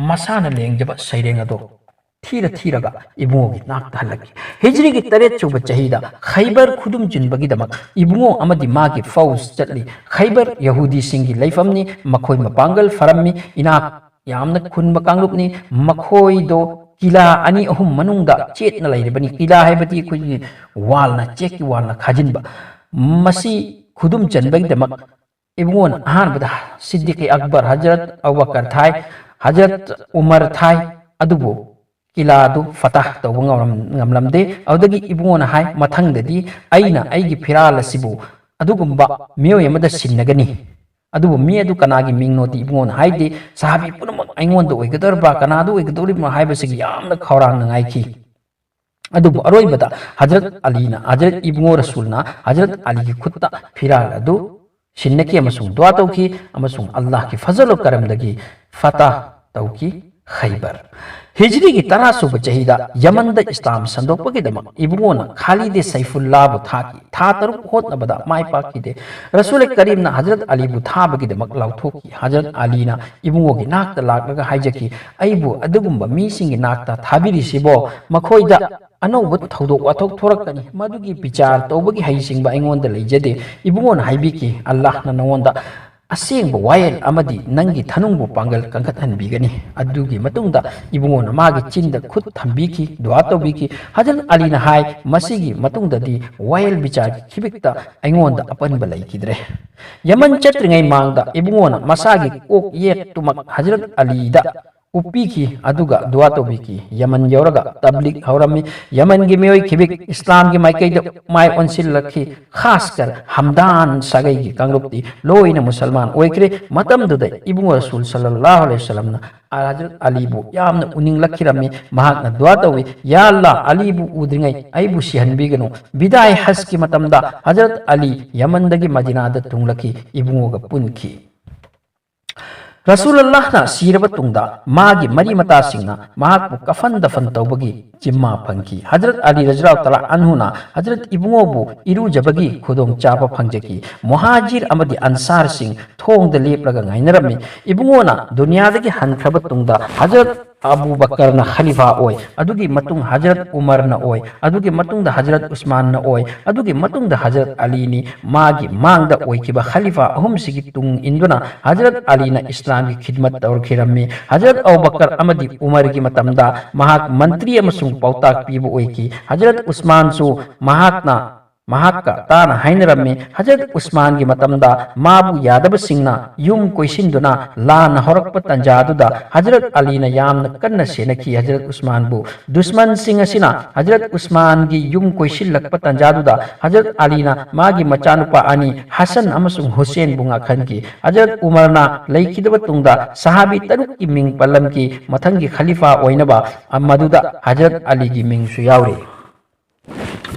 ꯃꯁꯥꯅ ꯂꯦꯡꯖꯕ ꯁꯩꯔꯦꯡ ꯑꯗꯣ ꯊꯤꯔ ꯊꯤꯔꯒ ꯏꯕꯨꯡꯉꯣꯒꯤ ꯅꯥꯛꯇ ꯍꯜꯂꯛꯈꯤ꯫ ꯍꯤꯖ꯭ꯔꯤꯒꯤ ꯇꯔꯦꯠ ꯁꯨꯕ ꯆꯍꯤꯗ ꯈꯩꯕꯔ ꯈꯨꯗꯨꯝ ꯆꯟꯕꯒꯤꯗꯃꯛ ꯏꯕꯨꯡꯉꯣ ꯑꯃꯗꯤ ꯃꯥꯒꯤ ꯐꯧꯖ ꯆꯠꯂꯤ꯫ ꯈꯩꯕꯔ ꯌꯍꯨꯗꯤꯁꯤꯡꯒꯤ ꯂꯩꯐꯝꯅꯤ, ꯃꯈꯣꯏ ꯃꯄꯥꯡꯒꯜ ꯐꯔꯝꯃꯤ, ꯏꯅꯥꯛ ꯌꯥꯝꯅ ꯈꯨꯟꯕ ꯀꯥꯡꯂꯨꯞꯅꯤ꯫ ꯃꯈꯣꯏꯗꯣ ꯀꯤꯂꯥ ꯑꯅꯤ ꯑꯍꯨꯝ ꯃꯅꯨꯡꯗ ꯆꯦꯠꯅ ꯂꯩꯔꯤꯕꯅꯤ꯫ ꯀꯤꯂꯥ ꯍꯥꯏꯕꯗꯤ ꯑꯩꯈꯣꯏꯒꯤ ꯋꯥꯜꯅ, ꯆꯦꯛꯀꯤ ꯋꯥꯜꯅ ꯈꯥꯖꯤꯟꯕ꯫ ꯃꯁꯤ ꯈꯨꯗꯨꯝ ꯆꯟꯕꯒꯤꯗꯃꯛ ꯏꯕꯨꯡꯉꯣꯅ ꯑꯍꯥꯟꯕꯗ ꯁꯤꯗꯤꯛ ꯑꯛꯕꯔ, ꯍꯖꯔꯠ ꯑꯕꯨꯕꯀꯔ ꯊꯥꯏ, ꯍꯖꯔꯠ ꯎꯃꯔ ꯊꯥꯏ, ꯑꯗꯨꯕꯨ ꯀꯤꯂꯥꯗꯨ ꯐꯇꯍ ꯇꯧꯕ ꯉꯝꯂꯝ-, ꯉꯝꯂꯝꯗꯦ꯫ ꯑꯗꯨꯗꯒꯤ ꯏꯕꯨꯡꯉꯣꯅ ꯍꯥꯏ, "ꯃꯊꯪꯗꯗꯤ ꯑꯩꯅ ꯑꯩꯒꯤ ꯐꯤꯔꯥꯜ ꯑꯁꯤꯕꯨ ꯑꯗꯨꯒꯨꯝꯕ ꯃꯤꯑꯣꯏ ꯑꯃꯗ ꯁꯤꯟꯅꯒꯅꯤ"꯫ ꯑꯗꯨꯕꯨ ꯃꯤ ꯑꯗꯨ ꯀꯅꯥꯒꯤ ꯃꯤꯡꯅꯣꯗꯤ ꯏꯕꯨꯡꯉꯣꯅ ꯍꯥꯏꯗꯦ꯫ ꯁꯍꯥꯕꯤ ꯄꯨꯝꯅꯃꯛ ꯑꯩꯉꯣꯟꯗ ꯑꯣꯏꯒꯗꯧꯔꯤꯕ꯭ꯔꯥ, ꯀꯅꯥꯗ ꯑꯣꯏꯒꯗꯧꯔꯤꯕꯅꯣ ꯍꯥꯏꯕꯁꯤꯒꯤ ꯌꯥꯝꯅ ꯈꯧꯔꯥꯡꯅ ꯉꯥꯏꯈꯤ꯫ ꯑꯗꯨꯕꯨ ꯑꯔꯣꯏꯕꯗ ꯍꯖꯔꯠ ꯑꯂꯤꯅ, ꯍꯖꯔꯠ ꯏꯕꯨꯡꯉꯣ ꯔꯁꯨꯜꯅ ꯍꯖꯔꯠ ꯑꯂꯤꯒꯤ ꯈꯨꯠꯇ ꯐꯤꯔꯥꯜ ꯑꯗꯨ ꯁꯤꯟꯅꯈꯤ ꯑꯃꯁꯨꯡ ꯗꯨꯋꯥ ꯇꯧꯈꯤ ꯑꯃꯁꯨꯡ ꯑꯜꯂꯥꯍꯀꯤ ꯐꯖꯜ ꯀꯔꯝꯗꯒꯤ ꯐꯇꯥꯍ ꯇꯧꯈꯤ ꯈꯩꯕꯔ꯫ ꯍꯤꯖ꯭ꯔꯤꯒꯤ ꯇꯔꯥ ꯁꯨꯕ ꯆꯍꯤꯗ ꯌꯃꯟꯗ ꯏꯁꯂꯥꯝ ꯁꯟꯗꯣꯛꯄꯒꯤꯗꯃꯛ ꯏꯕꯨꯡꯉꯣꯅ ꯈꯥꯂꯤꯗꯦ ꯁꯩꯐꯨꯜꯂꯥꯕꯨ ꯊꯥꯈꯤ꯫ ꯊꯥ ꯇꯔꯨꯛ ꯍꯣꯠꯅꯕꯗ ꯃꯥꯏ ꯄꯥꯛꯈꯤꯗꯦ꯫ ꯔꯁꯨꯜ ꯀꯔꯤꯝꯅ ꯍꯖꯔꯠ ꯑꯂꯤꯕꯨ ꯊꯥꯕꯒꯤꯗꯃꯛ ꯂꯥꯎꯊꯣꯛꯈꯤ꯫ ꯍꯖꯔꯠ ꯑꯂꯤꯅ ꯏꯕꯨꯡꯉꯣꯒꯤ ꯅꯥꯛꯇ ꯂꯥꯛꯂꯒ ꯍꯥꯏꯖꯈꯤ, "ꯑꯩꯕꯨ ꯑꯗꯨꯒꯨꯝꯕ ꯃꯤꯁꯤꯡꯒꯤ ꯅꯥꯛꯇ ꯊꯥꯕꯤꯔꯤꯁꯤꯕꯣ? ꯃꯈꯣꯏꯗ ꯑꯅꯧꯕ ꯊꯧꯗꯣꯛ ꯋꯥꯊꯣꯛ ꯊꯣꯔꯛꯀꯅꯤ꯫ ꯃꯗꯨꯒꯤ ꯕꯤꯆꯥꯔ ꯇꯧꯕꯒꯤ ꯍꯩꯁꯤꯡꯕ ꯑꯩꯉꯣꯟꯗ ꯂꯩꯖꯗꯦ꯫" ꯏꯕꯨꯡꯉꯣꯅ ꯍꯥꯏꯕꯤꯈꯤ, "ꯑꯜꯂꯥꯍꯅ ꯅꯉꯣꯟꯗ ꯑꯁꯦꯡꯕ ꯋꯥꯌꯦꯜ ꯑꯃꯗꯤ ꯅꯪꯒꯤ ꯊꯅꯨꯡꯕꯨ ꯄꯥꯡꯒꯜ ꯀꯟꯈꯠꯍꯟꯕꯤꯒꯅꯤ꯫" ꯑꯗꯨꯒꯤ ꯃꯇꯨꯡꯗ ꯏꯕꯨꯡꯉꯣꯅ ꯃꯥꯒꯤ ꯆꯤꯟꯗ ꯈꯨꯠ ꯊꯝꯕꯤꯈꯤ, ꯗꯨꯋꯥ ꯇꯧꯕꯤꯈꯤ꯫ ꯍꯖꯔꯠ ꯑꯂꯤꯅ ꯍꯥꯏ, "ꯃꯁꯤꯒꯤ ꯃꯇꯨꯡꯗꯗꯤ ꯋꯥꯌꯦꯜ ꯕꯤꯆꯥꯔꯒꯤ ꯈꯤꯕꯤꯛꯇ ꯑꯩꯉꯣꯟꯗ ꯑꯄꯟꯕ ꯂꯩꯈꯤꯗ꯭ꯔꯦ꯫" ꯌꯃꯟ ꯆꯠꯇ꯭ꯔꯤꯉꯩ ꯃꯥꯡꯗ ꯏꯕꯨꯡꯉꯣꯅ ꯃꯁꯥꯒꯤ ꯀꯣꯛ ꯌꯦꯠꯇꯨꯃꯛ ꯍꯖꯔꯠ ꯑꯂꯤꯗ ꯎꯞꯄꯤꯈꯤ, ꯑꯗꯨꯒ ꯗꯨꯋꯥ ꯇꯧꯕꯤꯈꯤ꯫ ꯌꯃꯟ ꯌꯧꯔꯒ ꯇꯕ꯭ꯂꯤꯒ ꯍꯧꯔꯝꯃꯤ꯫ ꯌꯃꯟꯒꯤ ꯃꯤꯑꯣꯏ ꯈꯤꯕꯤꯛ ꯏꯁꯂꯥꯝꯒꯤ ꯃꯥꯏꯀꯩꯗ ꯃꯥꯏ ꯑꯣꯟꯁꯤꯜꯂꯛꯈꯤ꯫ ꯈꯥꯁꯀꯔ ꯍꯝꯗꯥꯟ ꯁꯥꯒꯩꯒꯤ ꯀꯥꯡꯂꯨꯞꯇꯤ ꯂꯣꯏꯅ ꯃꯨꯁꯜꯃꯥꯟ ꯑꯣꯏꯈ꯭ꯔꯦ꯫ ꯃꯇꯝꯗꯨꯗ ꯏꯕꯨꯡꯉꯣ ꯔꯁꯨꯜ ꯁꯜꯂꯜꯂꯥꯍꯨ ꯑꯂꯩꯍꯤ ꯋꯁꯜꯂꯝꯅ ꯍꯖꯔꯠ ꯑꯂꯤꯕꯨ ꯌꯥꯝꯅ ꯎꯅꯤꯡꯂꯛꯈꯤꯔꯝꯃꯤ꯫ ꯃꯍꯥꯛꯅ ꯗꯨꯋꯥ ꯇꯧꯏ, "ꯌꯥ ꯑꯜꯂꯥ, ꯑꯂꯤꯕꯨ ꯎꯗ꯭ꯔꯤꯉꯩ ꯑꯩꯕꯨ ꯁꯤꯍꯟꯕꯤꯒꯅꯨ꯫" ꯕꯤꯗꯥꯏ ꯍꯖꯀꯤ ꯃꯇꯝꯗ ꯍꯖꯔꯠ ꯑꯂꯤ ꯌꯃꯟꯗꯒꯤ ꯃꯗꯤꯅꯥꯗ ꯊꯨꯡꯂꯛꯈꯤ, ꯏꯕꯨꯡꯉꯣꯒ ꯄꯨꯟꯈꯤ꯫ ꯔꯁꯨꯂꯜꯂꯥꯍꯅ ꯁꯤꯔꯕ ꯇꯨꯡꯗ ꯃꯥꯒꯤ ꯃꯔꯤ ꯃꯇꯥꯁꯤꯡꯅ ꯃꯍꯥꯛꯄꯨ ꯀꯐꯟ ꯗꯐꯟ ꯇꯧꯕꯒꯤ ꯖꯤꯝꯃꯥ ꯐꯪꯈꯤ꯫ ꯍꯖꯔꯠ ꯑꯂꯤ ꯔꯖꯤꯌꯜꯂꯥꯍꯨ ꯇꯥꯂꯥ ꯑꯟꯍꯨꯅ ꯍꯖꯔꯠ ꯏꯕꯨꯡꯉꯣꯕꯨ ꯏꯔꯨꯖꯕꯒꯤ ꯈꯨꯗꯣꯡꯆꯥꯕ ꯐꯪꯖꯈꯤ꯫ ꯃꯨꯍꯥꯖꯤꯔ ꯑꯃꯗꯤ ꯑꯟꯁꯥꯔꯁꯤꯡ ꯊꯣꯡꯗ ꯂꯦꯞꯂꯒ ꯉꯥꯏꯅꯔꯝꯃꯤ꯫ ꯏꯕꯨꯡꯉꯣꯅ ꯗꯨꯅꯤꯌꯥꯗꯒꯤ ꯍꯟꯈ꯭ꯔꯕ ꯇꯨꯡꯗ ꯍꯖꯔꯠ ꯑꯕꯨ ꯕꯀꯔꯅ ꯈꯂꯤꯐꯥ ꯑꯣꯏ, ꯑꯗꯨꯒꯤ ꯃꯇꯨꯡ ꯍꯖꯔꯠ ꯎꯃꯔꯅ ꯑꯣꯏ, ꯑꯗꯨꯒꯤ ꯃꯇꯨꯡꯗ ꯍꯖꯔꯠ ꯎꯁꯃꯥꯟꯅ ꯑꯣꯏ, ꯑꯗꯨꯒꯤ ꯃꯇꯨꯡꯗ ꯍꯖꯔꯠ ꯑꯂꯤꯅꯤ꯫ ꯃꯥꯒꯤ ꯃꯥꯡꯗ ꯑꯣꯏꯈꯤꯕ ꯈꯂꯤꯐꯥ ꯑꯍꯨꯝꯁꯤꯒꯤ ꯇꯨꯡ ꯏꯟꯗꯨꯅ ꯍꯖꯔꯠ ꯑꯂꯤꯅ ꯏꯁꯂꯥꯝꯒꯤ ꯈꯤꯗꯃꯠ ꯇꯧꯔꯛꯈꯤꯔꯝꯃꯤ꯫ ꯍꯖꯔꯠ ꯑꯕꯨ ꯕꯀꯔ ꯑꯃꯗꯤ ꯎꯃꯔꯒꯤ ꯃꯇꯝꯗ ꯃꯍꯥꯛ ꯃꯟꯇ꯭ꯔꯤ ꯑꯃꯁꯨꯡ ꯄꯥꯎꯇꯥꯛ ꯄꯤꯕ ꯑꯣꯏꯈꯤ꯫ ꯍꯖꯔꯠ ꯎꯁꯃꯥꯟꯁꯨ ꯃꯍꯥꯛꯅ ꯃꯍꯥꯛꯀ ꯇꯥꯅ ꯍꯥꯏꯅꯔꯝꯃꯤ꯫ ꯍꯖꯔꯠ ꯎꯁꯃꯥꯟꯒꯤ ꯃꯇꯝꯗ ꯃꯥꯕꯨ ꯌꯥꯗꯕꯁꯤꯡꯅ ꯌꯨꯝ ꯀꯣꯏꯁꯤꯟꯗꯨꯅ ꯂꯥꯟꯅ ꯍꯧꯔꯛꯄ ꯇꯥꯟꯖꯥꯗꯨꯗ ꯍꯖꯔꯠ ꯑꯂꯤꯅ ꯌꯥꯝꯅ ꯀꯟꯅ ꯁꯦꯟꯅꯈꯤ꯫ ꯍꯖꯔꯠ ꯎꯁꯃꯥꯟꯕꯨ ꯗꯨꯁꯃꯟꯁꯤꯡ ꯑꯁꯤꯅ ꯍꯖꯔꯠ ꯎꯁꯃꯥꯟꯒꯤ ꯌꯨꯝ ꯀꯣꯏꯁꯤꯜꯂꯛꯄ ꯇꯥꯟꯖꯥꯗꯨꯗ ꯍꯖꯔꯠ ꯑꯂꯤꯅ ꯃꯥꯒꯤ ꯃꯆꯥꯅꯨꯄꯥ ꯑꯅꯤ ꯍꯁꯟ ꯑꯃꯁꯨꯡ ꯍꯨꯁꯦꯟꯕꯨ ꯉꯥꯛꯍꯟꯈꯤ꯫ ꯍꯖꯔꯠ ꯎꯃꯔꯅ ꯂꯩꯈꯤꯗꯕ ꯇꯨꯡꯗ ꯁꯍꯥꯕꯤ ꯇꯔꯨꯛꯀꯤ ꯃꯤꯡ ꯄꯜꯂꯝꯈꯤ꯫ ꯃꯊꯪꯒꯤ ꯈꯂꯤꯐꯥ ꯑꯣꯏꯅꯕ ꯃꯗꯨꯗ ꯍꯖꯔꯠ ꯑꯂꯤꯒꯤ ꯃꯤꯡꯁꯨ ꯌꯥꯎꯔꯤ꯫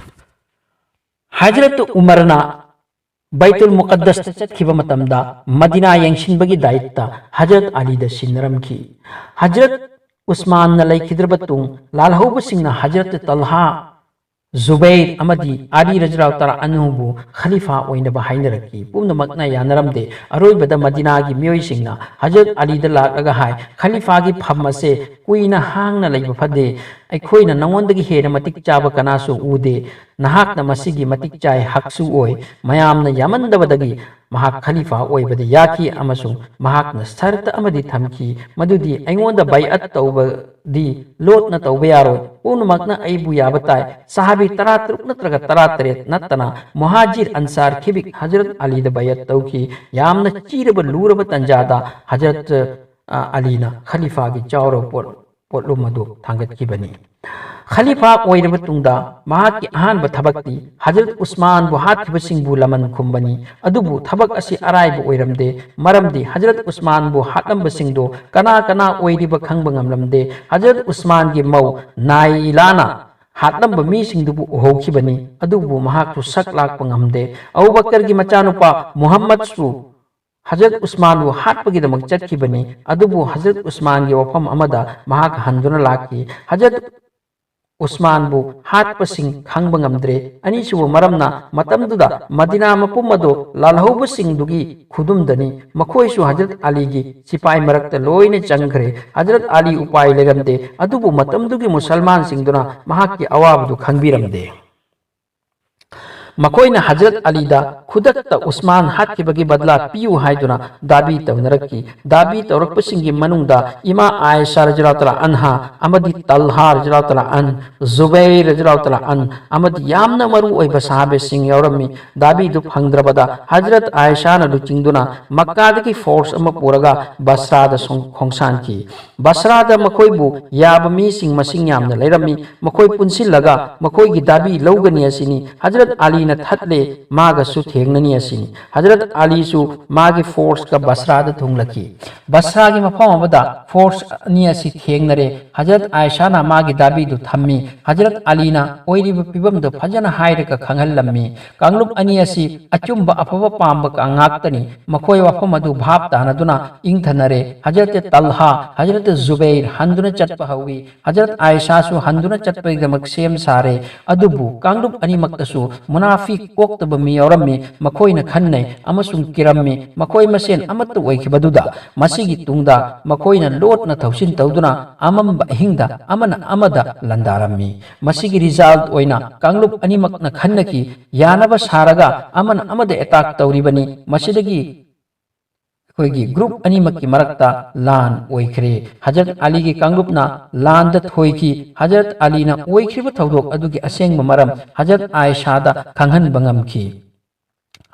ꯍꯖꯔꯠ ꯎꯃꯔꯅ ꯕꯩꯇꯨꯜ ꯃꯨꯀꯗꯁꯇ ꯆꯠꯈꯤꯕ ꯃꯇꯝꯗ ꯃꯗꯤꯅꯥ ꯌꯦꯡꯁꯤꯟꯕꯒꯤ ꯗꯥꯌꯤꯠꯇ ꯍꯖꯔꯠ ꯑꯂꯤꯗ ꯁꯤꯟꯅꯔꯝꯈꯤ꯫ ꯍꯖꯔꯠ ꯎꯁꯃꯥꯟꯅ ꯂꯩꯈꯤꯗ꯭ꯔꯕ ꯇꯨꯡ, ꯂꯥꯜꯍꯧꯕꯁꯤꯡꯅ ꯍꯖꯔꯠ ꯇꯜꯍꯥ, ꯖꯨꯕꯩꯔ ꯑꯃꯗꯤ ꯑꯂꯤ ꯔꯖꯤꯌꯜꯂꯥꯍꯨ ꯇꯥꯂꯥ ꯑꯟꯍꯨꯕꯨ ꯈꯂꯤꯐꯥ ꯑꯣꯏꯅꯕ ꯍꯥꯏꯅꯔꯛꯈꯤ꯫ ꯄꯨꯝꯅꯃꯛꯅ ꯌꯥꯅꯔꯝꯗꯦ꯫ ꯑꯔꯣꯏꯕꯗ ꯃꯗꯤꯅꯥꯒꯤ ꯃꯤꯑꯣꯏꯁꯤꯡꯅ ꯍꯖꯔꯠ ꯑꯂꯤꯗ ꯂꯥꯛꯂꯒ ꯍꯥꯏ, "ꯈꯂꯤꯐꯥꯒꯤ ꯐꯝ ꯑꯁꯦ ꯀꯨꯏꯅ ꯍꯥꯡꯅ ꯂꯩꯕ ꯐꯠꯇꯦ꯫ ꯑꯩꯈꯣꯏꯅ ꯅꯉꯣꯟꯗꯒꯤ ꯍꯦꯟꯅ ꯃꯇꯤꯛ ꯆꯥꯕ ꯀꯅꯥꯁꯨ ꯎꯗꯦ꯫ ꯅꯍꯥꯛꯅ ꯃꯁꯤꯒꯤ ꯃꯇꯤꯛ ꯆꯥꯏ ꯍꯛꯁꯨ ꯑꯣꯏ꯫" ꯃꯌꯥꯝꯅ ꯌꯥꯃꯟꯗꯕꯗꯒꯤ ꯃꯍꯥꯛ ꯈꯂꯤꯐꯥ ꯑꯣꯏꯕꯗ ꯌꯥꯈꯤ ꯑꯃꯁꯨꯡ ꯃꯍꯥꯛꯅ ꯁꯔꯇ ꯑꯃꯗꯤ ꯊꯝꯈꯤ, ꯃꯗꯨꯗꯤ ꯑꯩꯉꯣꯟꯗ ꯕꯥꯏꯑꯠ ꯇꯧꯕꯗꯤ ꯂꯣꯠꯅ ꯇꯧꯕ ꯌꯥꯔꯣꯏ꯫ ꯄꯨꯝꯅꯃꯛꯅ ꯑꯩꯕꯨ ꯌꯥꯕ ꯇꯥꯏ꯫ ꯁꯍꯥꯕꯤ ꯇꯔꯥꯇꯔꯨꯛ ꯅꯠꯇ꯭ꯔꯒ ꯇꯔꯥꯇꯔꯦꯠ ꯅꯠꯇꯅ ꯃꯨꯍꯥꯖꯤꯔ ꯑꯟꯁꯥꯔ ꯈꯤꯕꯤꯛ ꯍꯖꯔꯠ ꯑꯂꯤꯗ ꯕꯥꯏꯑꯠ ꯇꯧꯈꯤ꯫ ꯌꯥꯝꯅ ꯆꯤꯔꯕ ꯂꯨꯔꯕ ꯇꯟꯖꯥꯗ ꯍꯖꯔꯠ, ꯑ, ꯑꯂꯤꯅ ꯈꯂꯤꯐꯥꯒꯤ ꯆꯥꯎꯔꯕ ꯄꯣꯠ ꯄꯣꯠꯂꯨꯝ ꯑꯗꯨ ꯊꯥꯡꯒꯠꯈꯤꯕꯅꯤ꯫ ꯈꯂꯤꯐꯥ ꯑꯣꯏꯔꯕ ꯇꯨꯡꯗ ꯃꯍꯥꯛꯀꯤ ꯑꯍꯥꯟꯕ ꯊꯕꯛꯇꯤ ꯍꯖꯔꯠ ꯎꯁꯃꯥꯟꯕꯨ ꯍꯥꯠꯈꯤꯕꯁꯤꯡꯕꯨ ꯂꯃꯟ ꯈꯨꯝꯕꯅꯤ꯫ ꯑꯗꯨꯕꯨ ꯊꯕꯛ ꯑꯁꯤ ꯑꯔꯥꯏꯕ ꯑꯣꯏꯔꯝꯗꯦ, ꯃꯔꯝꯗꯤ ꯍꯖꯔꯠ ꯎꯁꯃꯥꯟꯕꯨ ꯍꯥꯠꯂꯝꯕꯁꯤꯡꯗꯣ ꯀꯅꯥ ꯀꯅꯥ ꯑꯣꯏꯔꯤꯕ ꯈꯪꯕ ꯉꯝꯂꯝꯗꯦ꯫ ꯍꯖꯔꯠ ꯎꯁꯃꯥꯟꯒꯤ ꯃꯧ ꯅꯥꯏꯂꯥꯅ ꯍꯥꯠꯂꯝꯕ ꯃꯤꯁꯤꯡꯗꯨꯕꯨ ꯎꯍꯧꯈꯤꯕꯅꯤ, ꯑꯗꯨꯕꯨ ꯃꯍꯥꯛꯁꯨ ꯁꯛ ꯂꯥꯛꯄ ꯉꯝꯗꯦ꯫ ꯑꯕꯨ ꯕꯀꯔꯒꯤ ꯃꯆꯥꯅꯨꯄꯥ ꯃꯨꯍꯝꯃꯗꯁꯨ ꯍꯖꯔꯠ ꯎꯁꯃꯥꯟꯕꯨ ꯍꯥꯠꯄꯒꯤꯗꯃꯛ ꯆꯠꯈꯤꯕꯅꯤ, ꯑꯗꯨꯕꯨ ꯍꯖꯔꯠ ꯎꯁꯃꯥꯟꯒꯤ ꯋꯥꯐꯝ ꯑꯃꯗ ꯃꯍꯥꯛ ꯍꯟꯗꯨꯅ ꯂꯥꯛꯈꯤ꯫ ꯍꯖꯔꯠ ꯎꯁꯃꯥꯟꯕꯨ ꯍꯥꯠꯄꯁꯤꯡ ꯈꯪꯕ ꯉꯝꯗ꯭ꯔꯦ꯫ ꯑꯅꯤꯁꯨꯕ ꯃꯔꯝꯅ, ꯃꯇꯝꯗꯨꯗ ꯃꯗꯤꯅꯥ ꯃꯄꯨꯝ ꯑꯗꯨ ꯂꯥꯜꯍꯧꯕꯁꯤꯡꯗꯨꯒꯤ ꯈꯨꯗꯨꯝꯗꯅꯤ꯫ ꯃꯈꯣꯏꯁꯨ ꯍꯖꯔꯠ ꯑꯂꯤꯒꯤ ꯁꯤꯄꯥꯏ ꯃꯔꯛꯇ ꯂꯣꯏꯅ ꯆꯪꯈ꯭ꯔꯦ꯫ ꯍꯖꯔꯠ ꯑꯂꯤ ꯎꯄꯥꯏ ꯂꯩꯔꯝꯗꯦ, ꯑꯗꯨꯕꯨ ꯃꯇꯝꯗꯨꯒꯤ ꯃꯨꯁꯜꯃꯥꯟꯁꯤꯡꯗꯨꯅ ꯃꯍꯥꯛꯀꯤ ꯑꯋꯥꯕꯗꯨ ꯈꯪꯕꯤꯔꯝꯗꯦ꯫ ꯃꯈꯣꯏꯅ ꯍꯖꯔꯠ ꯑꯂꯤꯗ ꯈꯨꯗꯛꯇ ꯎꯁꯃꯥꯟ ꯍꯥꯠꯈꯤꯕꯒꯤ ꯕꯗꯂꯥ ꯄꯤꯌꯨ ꯍꯥꯏꯗꯨꯅ ꯗꯥꯕꯤ ꯇꯧꯅꯔꯛꯈꯤ꯫ ꯗꯥꯕꯤ ꯇꯧꯔꯛꯄꯁꯤꯡꯒꯤ ꯃꯅꯨꯡꯗ ꯏꯃꯥ ꯑꯥꯏꯁꯥ ꯔꯖꯤꯌꯜꯂꯥꯍꯨ ꯇꯥꯂꯥ ꯑꯟꯍꯥ ꯑꯃꯗꯤ ꯇꯜꯍꯥ ꯔꯖꯤꯌꯜꯂꯥꯍꯨ ꯇꯥꯂꯥ ꯑꯟ, ꯖꯨꯕꯩꯔ ꯔꯖꯤꯌꯜꯂꯥꯍꯨ ꯇꯥꯂꯥ ꯑꯟ ꯑꯃꯗꯤ ꯌꯥꯝꯅ ꯃꯔꯨ ꯑꯣꯏꯕ ꯁꯍꯥꯕꯤꯁꯤꯡ ꯌꯥꯎꯔꯝꯃꯤ꯫ ꯗꯥꯕꯤꯗꯨ ꯐꯪꯗ꯭ꯔꯕꯗ ꯍꯖꯔꯠ ꯑꯥꯏꯁꯥꯅ ꯂꯨꯆꯤꯡꯗꯨꯅ ꯃꯛꯀꯥꯗꯒꯤ ꯐꯣꯔꯁ ꯑꯃ ꯄꯨꯔꯒ ꯕꯁꯔꯥꯗ ꯁꯣꯡ-, ꯈꯣꯡꯁꯥꯟꯈꯤ꯫ ꯕꯁꯔꯥꯗ ꯃꯈꯣꯏꯕꯨ ꯌꯥꯕ ꯃꯤꯁꯤꯡ ꯃꯁꯤꯡ ꯌꯥꯝꯅ ꯂꯩꯔꯝꯃꯤ꯫ ꯃꯈꯣꯏ ꯄꯨꯟꯁꯤꯜꯂꯒ ꯃꯈꯣꯏꯒꯤ ꯗꯥꯕꯤ ꯂꯧꯒꯅꯤ ꯑꯁꯤꯅꯤ꯫ ꯍꯖꯔꯠ ꯑꯂꯤꯅ ꯊꯠꯂꯦ, ꯃꯥꯒꯁꯨ ꯊꯦꯡꯅꯅꯤ ꯑꯁꯤꯅꯤ꯫ ꯍꯖꯔꯠ ꯑꯂꯤꯁꯨ ꯃꯥꯒꯤ ꯐꯣꯔꯁꯀ ꯕꯁꯔꯥꯗ ꯊꯨꯡꯂꯛꯈꯤ꯫ ꯕꯁꯔꯥꯒꯤ ꯃꯐꯝ ꯑꯃꯗ ꯐꯣꯔꯁ ꯑꯅꯤ ꯑꯁꯤ ꯊꯦꯡꯅꯔꯦ꯫ ꯍꯖꯔꯠ ꯑꯥꯏꯁꯥꯅ ꯃꯥꯒꯤ ꯗꯥꯕꯤꯗꯨ ꯊꯝꯃꯤ꯫ ꯍꯖꯔꯠ ꯑꯂꯤꯅ ꯑꯣꯏꯔꯤꯕ ꯐꯤꯕꯝꯗꯨ ꯐꯖꯅ ꯍꯥꯏꯔꯒ ꯈꯪꯍꯜꯂꯝꯃꯤ꯫ ꯀꯥꯡꯂꯨꯞ ꯑꯅꯤ ꯑꯁꯤ ꯑꯆꯨꯝꯕ ꯑꯐꯕ ꯄꯥꯝꯕ ꯉꯥꯛꯇꯅꯤ꯫ ꯃꯈꯣꯏ ꯋꯥꯐꯝ ꯑꯗꯨ ꯚꯥꯞ ꯇꯥꯅꯗꯨꯅ ꯏꯪꯊꯅꯔꯦ꯫ ꯍꯖꯔꯠ ꯇꯜꯍꯥ, ꯍꯖꯔꯠ ꯖꯨꯕꯩꯔ ꯍꯟꯗꯨꯅ ꯆꯠꯄ ꯍꯧꯏ꯫ ꯍꯖꯔꯠ ꯑꯥꯏꯁꯥꯁꯨ ꯍꯟꯗꯨꯅ ꯆꯠꯄꯒꯤꯗꯃꯛ ꯁꯦꯝ ꯁꯥꯔꯦ꯫ ꯑꯗꯨꯕꯨ ꯀꯥꯡꯂꯨꯞ ꯑꯅꯤꯃꯛꯇꯁꯨ ꯃꯨꯅꯥꯐꯤꯛ ꯀꯣꯛꯇꯕ ꯃꯤ ꯌꯥꯎꯔꯝꯃꯤ꯫ ꯃꯈꯣꯏꯅ ꯈꯟꯅꯩ ꯑꯃꯁꯨꯡ ꯀꯤꯔꯝꯃꯤ꯫ ꯃꯈꯣꯏ ꯃꯁꯦꯟ ꯑꯃꯠꯇ ꯑꯣꯏꯈꯤꯕꯗꯨꯗ ꯃꯁꯤꯒꯤ ꯇꯨꯡꯗ ꯃꯈꯣꯏꯅ ꯂꯣꯠꯅ ꯊꯧꯁꯤꯟ ꯇꯧꯗꯨꯅ ꯑꯃꯝꯕ ꯑꯍꯤꯡꯗ ꯑꯃꯅ ꯑꯃꯗ ꯂꯥꯟꯗꯥꯔꯝꯃꯤ꯫ ꯃꯁꯤꯒꯤ ꯔꯤꯖꯜꯠ ꯑꯣꯏꯅ ꯀꯥꯡꯂꯨꯞ ꯑꯅꯤꯃꯛꯅ ꯈꯟꯅꯈꯤ, ꯌꯥꯅꯕ ꯁꯥꯔꯒ ꯑꯃꯅ ꯑꯃꯗ ꯑꯦꯇꯥꯛ ꯇꯧꯔꯤꯕꯅꯤ꯫ ꯃꯁꯤꯗꯒꯤ ꯑꯩꯈꯣꯏꯒꯤ ꯒ꯭ꯔꯨꯞ ꯑꯅꯤꯃꯛꯀꯤ ꯃꯔꯛꯇ ꯂꯥꯟ ꯑꯣꯏꯈ꯭ꯔꯦ꯫ ꯍꯖꯔꯠ ꯑꯂꯤꯒꯤ ꯀꯥꯡꯂꯨꯞꯅ ꯂꯥꯟꯗ ꯊꯣꯏꯈꯤ꯫ ꯍꯖꯔꯠ ꯑꯂꯤꯅ ꯑꯣꯏꯈ꯭ꯔꯤꯕ ꯊꯧꯗꯣꯛ ꯑꯗꯨꯒꯤ ꯑꯁꯦꯡꯕ ꯃꯔꯝ ꯍꯖꯔꯠ ꯑꯥꯏꯁꯥꯗ ꯈꯪꯍꯟꯕ ꯉꯝꯈꯤ꯫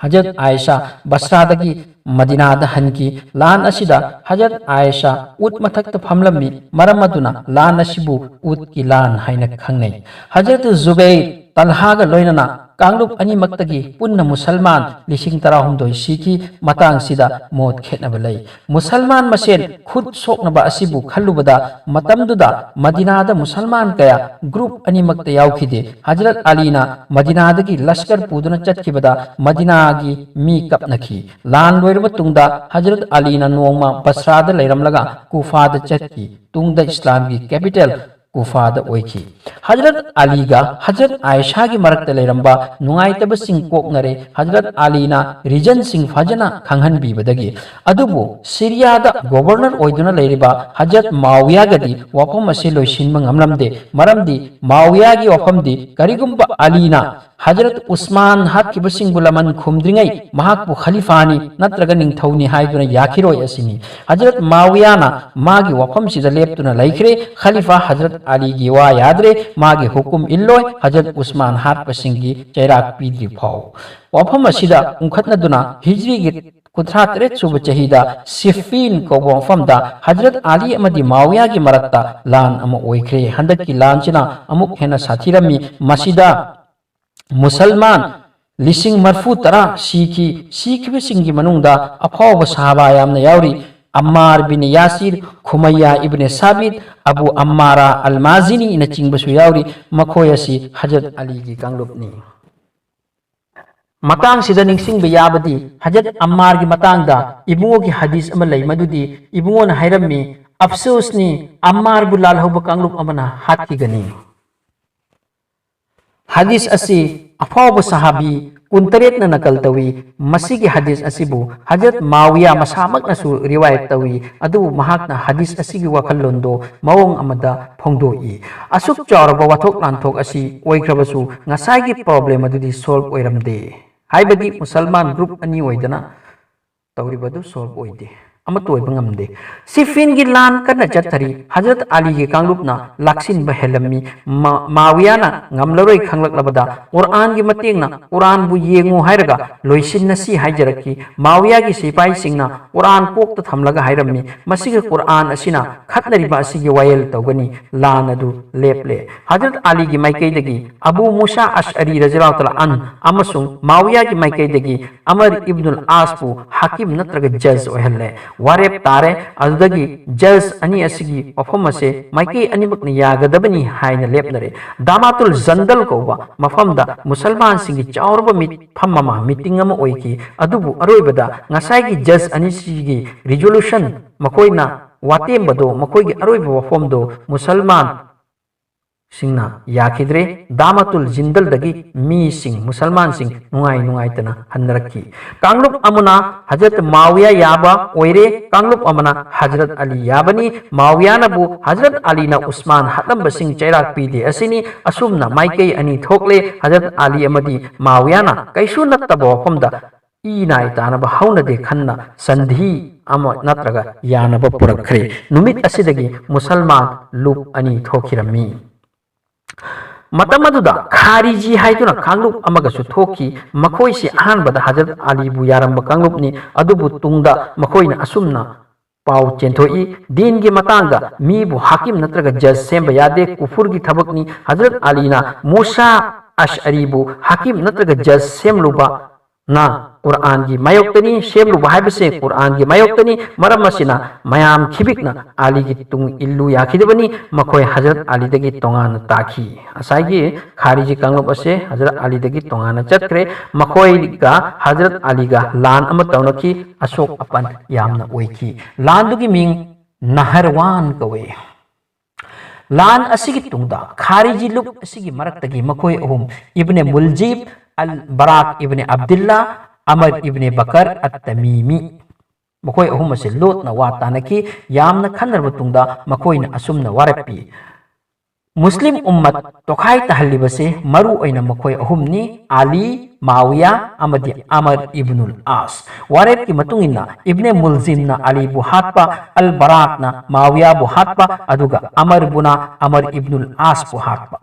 ꯍꯖꯔꯠ ꯑꯥꯏꯁꯥ ꯕꯁ꯭ꯔꯥꯗꯒꯤ ꯃꯗꯤꯅꯥꯗ ꯍꯟꯈꯤ꯫ ꯂꯥꯟ ꯑꯁꯤꯗ ꯍꯖꯔꯠ ꯑꯥꯏꯁꯥ ꯎꯠ ꯃꯊꯛꯇ ꯐꯝꯂꯝꯃꯤ꯫ ꯃꯔꯝ ꯑꯗꯨꯅ ꯂꯥꯟ ꯑꯁꯤꯕꯨ ꯎꯠꯀꯤ ꯂꯥꯟ ꯍꯥꯏꯅ ꯈꯪꯅꯩ꯫ ꯍꯖꯔꯠ ꯖꯨꯕꯩꯔ ꯇꯜꯍꯥꯒ ꯂꯣꯏꯅꯅ ꯀꯥꯡꯂꯨꯞ ꯑꯅꯤꯃꯛꯇꯒꯤ ꯄꯨꯟꯅ ꯃꯨꯁꯜꯃꯥꯟ ꯂꯤꯁꯤꯡ ꯇꯔꯥꯍꯨꯝꯗꯣꯏ ꯁꯤꯈꯤ꯫ ꯃꯇꯥꯡꯁꯤꯗ ꯃꯣꯠ ꯈꯦꯠꯅꯕ ꯂꯩ꯫ ꯃꯨꯁꯜꯃꯥꯟ ꯃꯁꯦꯟ ꯈꯨꯠ ꯁꯣꯛꯅꯕ ꯑꯁꯤꯕꯨ ꯈꯜꯂꯨꯕꯗ ꯃꯇꯝꯗꯨꯗ ꯃꯗꯤꯅꯥꯗ ꯃꯨꯁꯜꯃꯥꯟ ꯀꯌꯥ ꯒ꯭ꯔꯨꯞ ꯑꯅꯤꯃꯛꯇ ꯌꯥꯎꯈꯤꯗꯦ꯫ ꯍꯖꯔꯠ ꯑꯂꯤꯅ ꯃꯗꯤꯅꯥꯗꯒꯤ ꯂꯁꯀꯔ ꯄꯨꯗꯨꯅ ꯆꯠꯈꯤꯕꯗ ꯃꯗꯤꯅꯥꯒꯤ ꯃꯤ ꯀꯞꯅꯈꯤ꯫ ꯂꯥꯟ ꯂꯣꯏꯔꯕ ꯇꯨꯡꯗ ꯍꯖꯔꯠ ꯑꯂꯤꯅ ꯅꯣꯡꯃ ꯕꯁ꯭ꯔꯥꯗ ꯂꯩꯔꯝꯂꯒ ꯀꯨꯐꯥꯗ ꯆꯠꯈꯤ꯫ ꯇꯨꯡꯗ ꯏꯁꯂꯥꯝꯒꯤ ꯀꯦꯄꯤꯇꯦꯜ ꯀꯨꯐꯥꯗ ꯑꯣꯏꯈꯤ꯫ ꯍꯖꯔꯠ ꯑꯂꯤꯒ ꯍꯖꯔꯠ ꯑꯥꯏꯁꯥꯒꯤ ꯃꯔꯛꯇ ꯂꯩꯔꯝꯕ ꯅꯨꯡꯉꯥꯏꯇꯕꯁꯤꯡ ꯀꯣꯛꯅꯔꯦ꯫ ꯍꯖꯔꯠ ꯑꯂꯤꯅ ꯔꯤꯖꯟꯁꯤꯡ ꯐꯖꯅ ꯈꯪꯍꯟꯕꯤꯕꯗꯒꯤ꯫ ꯑꯗꯨꯕꯨ ꯁꯤꯔꯤꯌꯥꯗ ꯒꯣꯕꯔꯅꯔ ꯑꯣꯏꯗꯨꯅ ꯂꯩꯔꯤꯕ ꯍꯖꯔꯠ ꯃꯥꯋꯤꯌꯥꯒꯗꯤ ꯋꯥꯐꯝ ꯑꯁꯤ ꯂꯣꯏꯁꯤꯟꯕ ꯉꯝꯂꯝꯗꯦ꯫ ꯃꯔꯝꯗꯤ ꯃꯥꯋꯤꯌꯥꯒꯤ ꯋꯥꯐꯝꯗꯤ ꯀꯔꯤꯒꯨꯝꯕ ꯑꯂꯤꯅ ꯍꯖꯔꯠ ꯎꯁꯃꯥꯟ ꯍꯥꯠꯈꯤꯕꯁꯤꯡꯕꯨ ꯂꯃꯟ ꯈꯨꯝꯗ꯭ꯔꯤꯉꯩ ꯃꯍꯥꯛꯄꯨ ꯈꯂꯤꯐꯥꯅꯤ ꯅꯠꯇ꯭ꯔꯒ ꯅꯤꯡꯊꯧꯅꯤ ꯍꯥꯏꯗꯨꯅ ꯌꯥꯈꯤꯔꯣꯏ ꯑꯁꯤꯅꯤ꯫ ꯍꯖꯔꯠ ꯃꯥꯋꯤꯌꯥꯅ ꯃꯥꯒꯤ ꯋꯥꯐꯝꯁꯤꯗ ꯂꯦꯞꯇꯨꯅ ꯂꯩꯈ꯭ꯔꯦ꯫ ꯈꯂꯤꯐꯥ ꯍꯖꯔꯠ ꯑꯂꯤꯒꯤ ꯋꯥ ꯌꯥꯗ꯭ꯔꯦ, ꯃꯥꯒꯤ ꯍꯨꯀꯨꯝ ꯏꯜꯂꯣꯏ, ꯍꯖꯔꯠ ꯎꯁꯃꯥꯟ ꯍꯥꯠꯄꯁꯤꯡꯒꯤ ꯆꯩꯔꯥꯛ ꯄꯤꯗ꯭ꯔꯤ ꯐꯥꯎ꯫ ꯋꯥꯐꯝ ꯑꯁꯤꯗ ꯎꯪꯈꯠꯅꯗꯨꯅ ꯍꯤꯖ꯭ꯔꯤꯒꯤ ꯀꯨꯟꯊ꯭ꯔꯥ ꯇꯔꯦꯠ ꯁꯨꯕ ꯆꯍꯤꯗ ꯁꯤꯐꯤꯟ ꯀꯧꯕ ꯃꯐꯝꯗ ꯍꯖꯔꯠ ꯑꯂꯤ ꯑꯃꯗꯤ ꯃꯥꯋꯤꯌꯥꯒꯤ ꯃꯔꯛꯇ ꯂꯥꯟ ꯑꯃ ꯑꯣꯏꯈ꯭ꯔꯦ꯫ ꯍꯟꯗꯛꯀꯤ ꯂꯥꯟꯁꯤꯅ ꯑꯃꯨꯛ ꯍꯦꯟꯅ ꯁꯥꯊꯤꯔꯝꯃꯤ꯫ ꯃꯁꯤꯗ ꯃꯨꯁꯜꯃꯥꯟ ꯂꯤꯁꯤꯡ ꯃꯔꯤꯐꯨ ꯇꯔꯥ ꯁꯤꯈꯤ꯫ ꯁꯤꯈꯤꯕꯁꯤꯡꯒꯤ ꯃꯅꯨꯡꯗ ꯑꯐꯥꯎꯕ ꯁꯍꯥꯕꯥ ꯌꯥꯝꯅ ꯌꯥꯎꯔꯤ꯫ ꯑꯝꯃꯥꯔ ꯕꯤꯟ ꯌꯥꯁꯤꯔ, ꯈꯨꯃꯩꯌꯥ ꯏꯕꯅꯦ ꯁꯥꯕꯤꯠ, ꯑꯕꯨ ꯑꯝꯃꯥꯔꯥ ꯑꯜ ꯃꯥꯖꯤꯅꯤꯅꯆꯤꯡꯕꯁꯨ ꯌꯥꯎꯔꯤ꯫ ꯃꯈꯣꯏ ꯑꯁꯤ ꯍꯖꯔꯠ ꯑꯂꯤꯒꯤ ꯀꯥꯡꯂꯨꯞꯅꯤ꯫ ꯃꯇꯥꯡꯁꯤꯗ ꯅꯤꯡꯁꯤꯡꯕ ꯌꯥꯕꯗꯤ, ꯍꯖꯔꯠ ꯑꯝꯃꯥꯔꯒꯤ ꯃꯇꯥꯡꯗ ꯏꯕꯨꯡꯉꯣꯒꯤ ꯍꯗꯤꯁ ꯑꯃ ꯂꯩ, ꯃꯗꯨꯗꯤ ꯏꯕꯨꯡꯉꯣꯅ ꯍꯥꯏꯔꯝꯃꯤ, "ꯑꯐꯁꯣꯁꯅꯤ, ꯑꯝꯃꯥꯔꯕꯨ ꯂꯥꯜꯍꯧꯕ ꯀꯥꯡꯂꯨꯞ ꯑꯃꯅ ꯍꯥꯠꯈꯤꯒꯅꯤ"꯫ ꯍꯗꯤꯁ ꯑꯁꯤ ꯑꯐꯥꯎꯕ ꯁꯍꯥꯕꯤ ꯀꯨꯟꯇꯔꯦꯠꯅ ꯅꯀꯜ ꯇꯧꯏ꯫ ꯃꯁꯤꯒꯤ ꯍꯗꯤꯁ ꯑꯁꯤꯕꯨ ꯍꯖꯔꯠ ꯃꯥꯋꯤꯌꯥ ꯃꯁꯥꯃꯛꯅꯁꯨ ꯔꯤꯋꯥꯌꯠ ꯇꯧꯏ, ꯑꯗꯨꯕꯨ ꯃꯍꯥꯛꯅ ꯍꯗꯤꯁ ꯑꯁꯤꯒꯤ ꯋꯥꯈꯜꯂꯣꯟꯗꯣ ꯃꯑꯣꯡ ꯑꯃꯗ ꯐꯣꯡꯗꯣꯛꯏ꯫ ꯑꯁꯨꯛ ꯆꯥꯎꯔꯕ ꯋꯥꯊꯣꯛ ꯂꯥꯟꯊꯣꯛ ꯑꯁꯤ ꯑꯣꯏꯈ꯭ꯔꯕꯁꯨ, ꯉꯁꯥꯏꯒꯤ ꯄ꯭ꯔꯣꯕ꯭ꯂꯦꯝ ꯑꯗꯨꯗꯤ ꯁꯣꯜꯕ ꯑꯣꯏꯔꯝꯗꯦ꯫ ꯍꯥꯏꯕꯗꯤ ꯃꯨꯁꯜꯃꯥꯟ ꯒ꯭ꯔꯨꯞ ꯑꯅꯤ ꯑꯣꯏꯗꯅ ꯇꯧꯔꯤꯕ ꯑꯗꯨ ꯁꯣꯜꯕ ꯑꯣꯏꯗꯦ, ꯑꯃꯠꯇ ꯑꯣꯏꯕ ꯉꯝꯗꯦ꯫ ꯁꯤꯐꯤꯟꯒꯤ ꯂꯥꯟ ꯀꯟꯅ ꯆꯠꯊꯔꯤ꯫ ꯍꯖꯔꯠ ꯑꯂꯤꯒꯤ ꯀꯥꯡꯂꯨꯞꯅ ꯂꯥꯛꯁꯤꯟꯕ ꯍꯦꯜꯂꯝꯃꯤ꯫ ꯃꯥ-, ꯃꯥꯋꯤꯌꯥꯅ ꯉꯝꯂꯔꯣꯏ ꯈꯪꯂꯛꯂꯕꯗ, ꯀꯨꯔꯥꯟꯒꯤ ꯃꯇꯦꯡꯅ ꯀꯨꯔꯥꯟꯕꯨ ꯌꯦꯡꯉꯨ ꯍꯥꯏꯔꯒ ꯂꯣꯏꯁꯤꯟꯅꯁꯤ ꯍꯥꯏꯖꯔꯛꯈꯤ꯫ ꯃꯥꯋꯤꯌꯥꯒꯤ ꯁꯤꯄꯥꯏꯁꯤꯡꯅ ꯀꯨꯔꯥꯟ ꯀꯣꯛꯇ ꯊꯝꯂꯒ ꯍꯥꯏꯔꯝꯃꯤ, "ꯃꯁꯤꯒ ꯀꯨꯔꯥꯟ ꯑꯁꯤꯅ ꯈꯠꯅꯔꯤꯕ ꯑꯁꯤꯒꯤ ꯋꯥꯌꯦꯜ ꯇꯧꯒꯅꯤ, ꯂꯥꯟ ꯑꯗꯨ ꯂꯦꯞꯂꯦ"꯫ ꯍꯖꯔꯠ ꯑꯂꯤꯒꯤ ꯃꯥꯏꯀꯩꯗꯒꯤ ꯑꯕꯨ ꯃꯨꯁꯥ ꯑꯁꯑꯔꯤ ꯔꯖꯤꯌꯜꯂꯥꯍꯨ ꯇꯥꯂꯥ ꯑꯟ ꯑꯃꯁꯨꯡ ꯃꯥꯋꯤꯌꯥꯒꯤ ꯃꯥꯏꯀꯩꯗꯒꯤ ꯑꯃꯔ ꯏꯕꯅꯨꯜ ꯑꯥꯁꯄꯨ ꯍꯥꯀꯤꯝ ꯅꯠꯇ꯭ꯔꯒ ꯖꯖ ꯑꯣꯏꯍꯜꯂꯦ꯫ ꯋꯥꯔꯦꯞ ꯇꯥꯔꯦ꯫ ꯑꯗꯨꯗꯒꯤ ꯖꯖ ꯑꯅꯤ ꯑꯁꯤꯒꯤ ꯋꯥꯐꯝ ꯑꯁꯦ ꯃꯥꯏꯀꯩ ꯑꯅꯤꯃꯛꯅ ꯌꯥꯒꯗꯕꯅꯤ ꯍꯥꯏꯅ ꯂꯦꯞꯅꯔꯦ꯫ ꯗꯥꯃꯥꯇꯨꯜ ꯖꯟꯗꯜ ꯀꯧꯕ ꯃꯐꯝꯗ ꯃꯨꯁꯜꯃꯥꯟꯁꯤꯡꯒꯤ ꯆꯥꯎꯔꯕ ꯃꯤꯐꯝ ꯑꯃ, ꯃꯤꯇꯤꯡ ꯑꯃ ꯑꯣꯏꯈꯤ꯫ ꯑꯗꯨꯕꯨ ꯑꯔꯣꯏꯕꯗ ꯉꯁꯥꯏꯒꯤ ꯖꯖ ꯑꯅꯤꯁꯤꯒꯤ ꯔꯤꯖꯣꯂꯨꯁꯟ, ꯃꯈꯣꯏꯅ ꯋꯥꯇꯦꯝꯕꯗꯣ, ꯃꯈꯣꯏꯒꯤ ꯑꯔꯣꯏꯕ ꯋꯥꯐꯝꯗꯣ ꯃꯨꯁꯜꯃꯥꯟ ꯁꯤꯡꯅ ꯌꯥꯈꯤꯗ꯭ꯔꯦ꯫ ꯗꯥꯃꯥꯇꯨꯜ ꯖꯟꯗꯜꯗꯒꯤ ꯃꯤꯁꯤꯡ, ꯃꯨꯁꯜꯃꯥꯟꯁꯤꯡ ꯅꯨꯡꯉꯥꯏ ꯅꯨꯡꯉꯥꯏꯇꯅ ꯍꯟꯅꯔꯛꯈꯤ꯫ ꯀꯥꯡꯂꯨꯞ ꯑꯃꯅ ꯍꯖꯔꯠ ꯃꯥꯋꯤꯌꯥ ꯌꯥꯕ ꯑꯣꯏꯔꯦ, ꯀꯥꯡꯂꯨꯞ ꯑꯃꯅ ꯍꯖꯔꯠ ꯑꯂꯤ ꯌꯥꯕꯅꯤ꯫ ꯃꯥꯋꯤꯌꯥꯅꯕꯨ ꯍꯖꯔꯠ ꯑꯂꯤꯅ ꯎꯁꯃꯥꯟ ꯍꯥꯠꯂꯝꯕꯁꯤꯡ ꯆꯩꯔꯥꯛ ꯄꯤꯗꯦ ꯑꯁꯤꯅꯤ꯫ ꯑꯁꯨꯝꯅ ꯃꯥꯏꯀꯩ ꯑꯅꯤ ꯊꯣꯛꯂꯦ꯫ ꯍꯖꯔꯠ ꯑꯂꯤ ꯑꯃꯗꯤ ꯃꯥꯋꯤꯌꯥꯅ ꯀꯩꯁꯨ ꯅꯠꯇꯕ ꯋꯥꯐꯝꯗ ꯏ ꯅꯥꯏ ꯇꯥꯅꯕ ꯍꯧꯅꯗꯦ ꯈꯟꯅ ꯁꯟꯙꯤ ꯑꯃ ꯅꯠꯇ꯭ꯔꯒ ꯌꯥꯅꯕ ꯄꯨꯔꯛꯈ꯭ꯔꯦ꯫ ꯅꯨꯃꯤꯠ ꯑꯁꯤꯗꯒꯤ ꯃꯨꯁꯜꯃꯥꯟ ꯂꯨꯞ ꯑꯅꯤ ꯊꯣꯛꯈꯤꯔꯝꯃꯤ꯫ ꯃꯇꯝ ꯑꯗꯨꯗ ꯈꯥꯔꯤꯖꯤ ꯍꯥꯏꯗꯨꯅ ꯀꯥꯡꯂꯨꯞ ꯑꯃꯒꯁꯨ ꯊꯣꯛꯈꯤ꯫ ꯃꯈꯣꯏꯁꯤ ꯑꯍꯥꯟꯕꯗ ꯍꯖꯔꯠ ꯑꯂꯤꯕꯨ ꯌꯥꯔꯝꯕ ꯀꯥꯡꯂꯨꯞꯅꯤ, ꯑꯗꯨꯕꯨ ꯇꯨꯡꯗ ꯃꯈꯣꯏꯅ ꯑꯁꯨꯝꯅ ꯄꯥꯎ ꯆꯦꯟꯊꯣꯛꯏ, "ꯗꯤꯟꯒꯤ ꯃꯇꯥꯡꯗ ꯃꯤꯕꯨ ꯍꯥꯀꯤꯝ ꯅꯠꯇ꯭ꯔꯒ ꯖꯖ ꯁꯦꯝꯕ ꯌꯥꯗꯦ, ꯀꯨꯐꯨꯔꯒꯤ ꯊꯕꯛꯅꯤ"꯫ ꯍꯖꯔꯠ ꯑꯂꯤꯅ ꯃꯨꯁꯥ ꯑꯁꯑꯔꯤꯕꯨ ꯍꯥꯀꯤꯝ ꯅꯠꯇ꯭ꯔꯒ ꯖꯖ ꯁꯦꯝꯂꯨꯕꯅ ꯀꯨꯔꯥꯟꯒꯤ ꯃꯥꯌꯣꯛꯇꯅꯤ, ꯁꯦꯝꯂꯨꯕ ꯍꯥꯏꯕꯁꯦ ꯀꯨꯔꯥꯟꯒꯤ ꯃꯥꯌꯣꯛꯇꯅꯤ꯫ ꯃꯔꯝ ꯑꯁꯤꯅ ꯃꯌꯥꯝ ꯈꯤꯕꯤꯛꯅ ꯑꯂꯤꯒꯤ ꯇꯨꯡ ꯏꯜꯂꯨ ꯌꯥꯈꯤꯗꯕꯅꯤ꯫ ꯃꯈꯣꯏ ꯍꯖꯔꯠ ꯑꯂꯤꯗꯒꯤ ꯇꯣꯉꯥꯟꯅ ꯇꯥꯈꯤ꯫ ꯉꯁꯥꯏꯒꯤ ꯈꯥꯔꯤꯖꯤ ꯀꯥꯡꯂꯨꯞ ꯑꯁꯦ ꯍꯖꯔꯠ ꯑꯂꯤꯗꯒꯤ ꯇꯣꯉꯥꯟꯅ ꯆꯠꯈ꯭ꯔꯦ꯫ ꯃꯈꯣꯏꯒ ꯍꯖꯔꯠ ꯑꯂꯤꯒ ꯂꯥꯟ ꯑꯃ ꯇꯧꯅꯈꯤ꯫ ꯑꯁꯣꯛ ꯑꯄꯟ ꯌꯥꯝꯅ ꯑꯣꯏꯈꯤ꯫ ꯂꯥꯟꯗꯨꯒꯤ ꯃꯤꯡ ꯅꯍꯔꯋꯥꯟ ꯀꯧꯏ꯫ ꯂꯥꯟ ꯑꯁꯤꯒꯤ ꯇꯨꯡꯗ ꯈꯥꯔꯤꯖꯤ ꯂꯨꯞ ꯑꯁꯤꯒꯤ ꯃꯔꯛꯇꯒꯤ ꯃꯈꯣꯏ ꯑꯍꯨꯝ, ꯏꯕꯅꯦ ꯃꯨꯜꯖꯤꯝ, ꯑꯜ ꯕꯔꯥꯛ ꯏꯕꯅꯦ ꯑꯕꯗꯨꯜꯂꯥ, ꯑꯃꯔ ꯏꯕꯅꯦ ꯕꯀꯔ ꯑꯠ ꯇꯃꯤꯃꯤ, ꯃꯈꯣꯏ ꯑꯍꯨꯝ ꯑꯁꯤ ꯂꯣꯠꯅ ꯋꯥ ꯇꯥꯅꯈꯤ꯫ ꯌꯥꯝꯅ ꯈꯟꯅꯔꯕ ꯇꯨꯡꯗ ꯃꯈꯣꯏꯅ ꯑꯁꯨꯝꯅ ꯋꯥꯔꯦꯞ ꯄꯤ, ꯃꯨꯁꯂꯤꯝ ꯎꯝꯃꯠ ꯇꯣꯈꯥꯏ ꯇꯥꯍꯜꯂꯤꯕꯁꯤ ꯃꯔꯨ ꯑꯣꯏꯅ ꯃꯈꯣꯏ ꯑꯍꯨꯝꯅꯤ, ꯑꯂꯤ, ꯃꯥꯋꯤꯌꯥ ꯑꯃꯗꯤ ꯑꯃꯔ ꯏꯕꯅꯨꯜ ꯑꯥꯁ꯫ ꯋꯥꯔꯦꯞꯀꯤ ꯃꯇꯨꯡ ꯏꯟꯅ ꯏꯕꯅꯦ ꯃꯨꯜꯖꯤꯝꯅ ꯑꯂꯤꯕꯨ ꯍꯥꯠꯄ, ꯑꯜ ꯕꯔꯥꯛꯅ ꯃꯥꯋꯤꯌꯥꯕꯨ ꯍꯥꯠꯄ, ꯑꯗꯨꯒ ꯑꯃꯔꯕꯨꯅ ꯑꯃꯔ ꯏꯕꯅꯨꯜ ꯑꯥꯁꯄꯨ ꯍꯥꯠꯄ꯫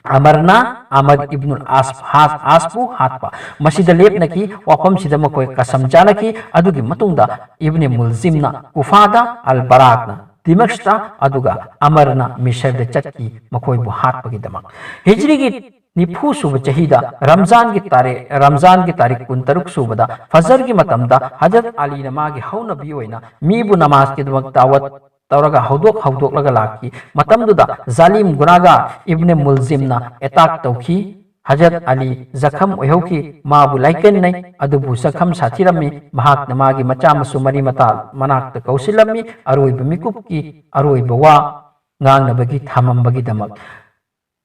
ꯑꯃꯔꯅ ꯑꯃꯔ ꯏꯕꯅꯨꯜ ꯑꯥꯁ-, ꯍꯥꯁ-, ꯑꯥꯁꯄꯨ ꯍꯥꯠꯄ꯫ ꯃꯁꯤꯗ ꯂꯦꯞꯅꯈꯤ꯫ ꯋꯥꯐꯝꯁꯤꯗ ꯃꯈꯣꯏ ꯀꯁꯝ ꯆꯥꯅꯈꯤ꯫ ꯑꯗꯨꯒꯤ ꯃꯇꯨꯡꯗ ꯏꯕꯅꯦ ꯃꯨꯜꯖꯤꯝꯅ ꯀꯨꯐꯥꯗ, ꯑꯜ ꯕꯔꯥꯛꯅ ꯗꯤꯃꯁꯇ, ꯑꯗꯨꯒ ꯑꯃꯔꯅ ꯃꯤꯁꯔꯗ ꯆꯠꯈꯤ, ꯃꯈꯣꯏꯕꯨ ꯍꯥꯠꯄꯒꯤꯗꯃꯛ꯫ ꯍꯤꯖ꯭ꯔꯤꯒꯤ ꯅꯤꯐꯨ ꯁꯨꯕ ꯆꯍꯤꯗ ꯔꯝꯖꯥꯟꯒꯤ ꯇꯥꯔꯤꯛ, ꯔꯝꯖꯥꯟꯒꯤ ꯇꯥꯔꯤꯛ ꯀꯨꯟꯇꯔꯨꯛ ꯁꯨꯕꯗ ꯐꯖꯔꯒꯤ ꯃꯇꯝꯗ ꯍꯖꯔꯠ ꯑꯂꯤꯅ ꯃꯥꯒꯤ ꯍꯧꯅꯕꯤ ꯑꯣꯏꯅ ꯃꯤꯕꯨ ꯅꯃꯥꯖꯀꯤꯗꯃꯛ ꯗꯥꯋꯠ ꯇꯧꯔꯒ ꯍꯧꯗꯣꯛ ꯍꯧꯗꯣꯛꯂꯒ ꯂꯥꯛꯈꯤ꯫ ꯃꯇꯝꯗꯨꯗ ꯖꯥꯂꯤꯝ ꯒꯨꯅꯥꯒꯥꯔ ꯏꯕꯅꯦ ꯃꯨꯜꯖꯤꯝꯅ ꯑꯦꯇꯥꯛ ꯇꯧꯈꯤ꯫ ꯍꯖꯔꯠ ꯑꯂꯤ ꯖꯈꯝ ꯑꯣꯏꯍꯧꯈꯤ꯫ ꯃꯥꯕꯨ ꯂꯥꯏꯀꯟꯅꯩ, ꯑꯗꯨꯕꯨ ꯖꯈꯝ ꯁꯥꯊꯤꯔꯝꯃꯤ꯫ ꯃꯍꯥꯛꯅ ꯃꯥꯒꯤ ꯃꯆꯥ ꯃꯁꯨ ꯃꯔꯤ ꯃꯇꯥ ꯃꯅꯥꯛꯇ ꯀꯧꯁꯤꯜꯂꯝꯃꯤ꯫ ꯑꯔꯣꯏꯕ ꯃꯤꯀꯨꯞꯀꯤ ꯑꯔꯣꯏꯕ ꯋꯥ ꯉꯥꯡꯅꯕꯒꯤ ꯊꯝꯃꯝꯕꯒꯤꯗꯃꯛ꯫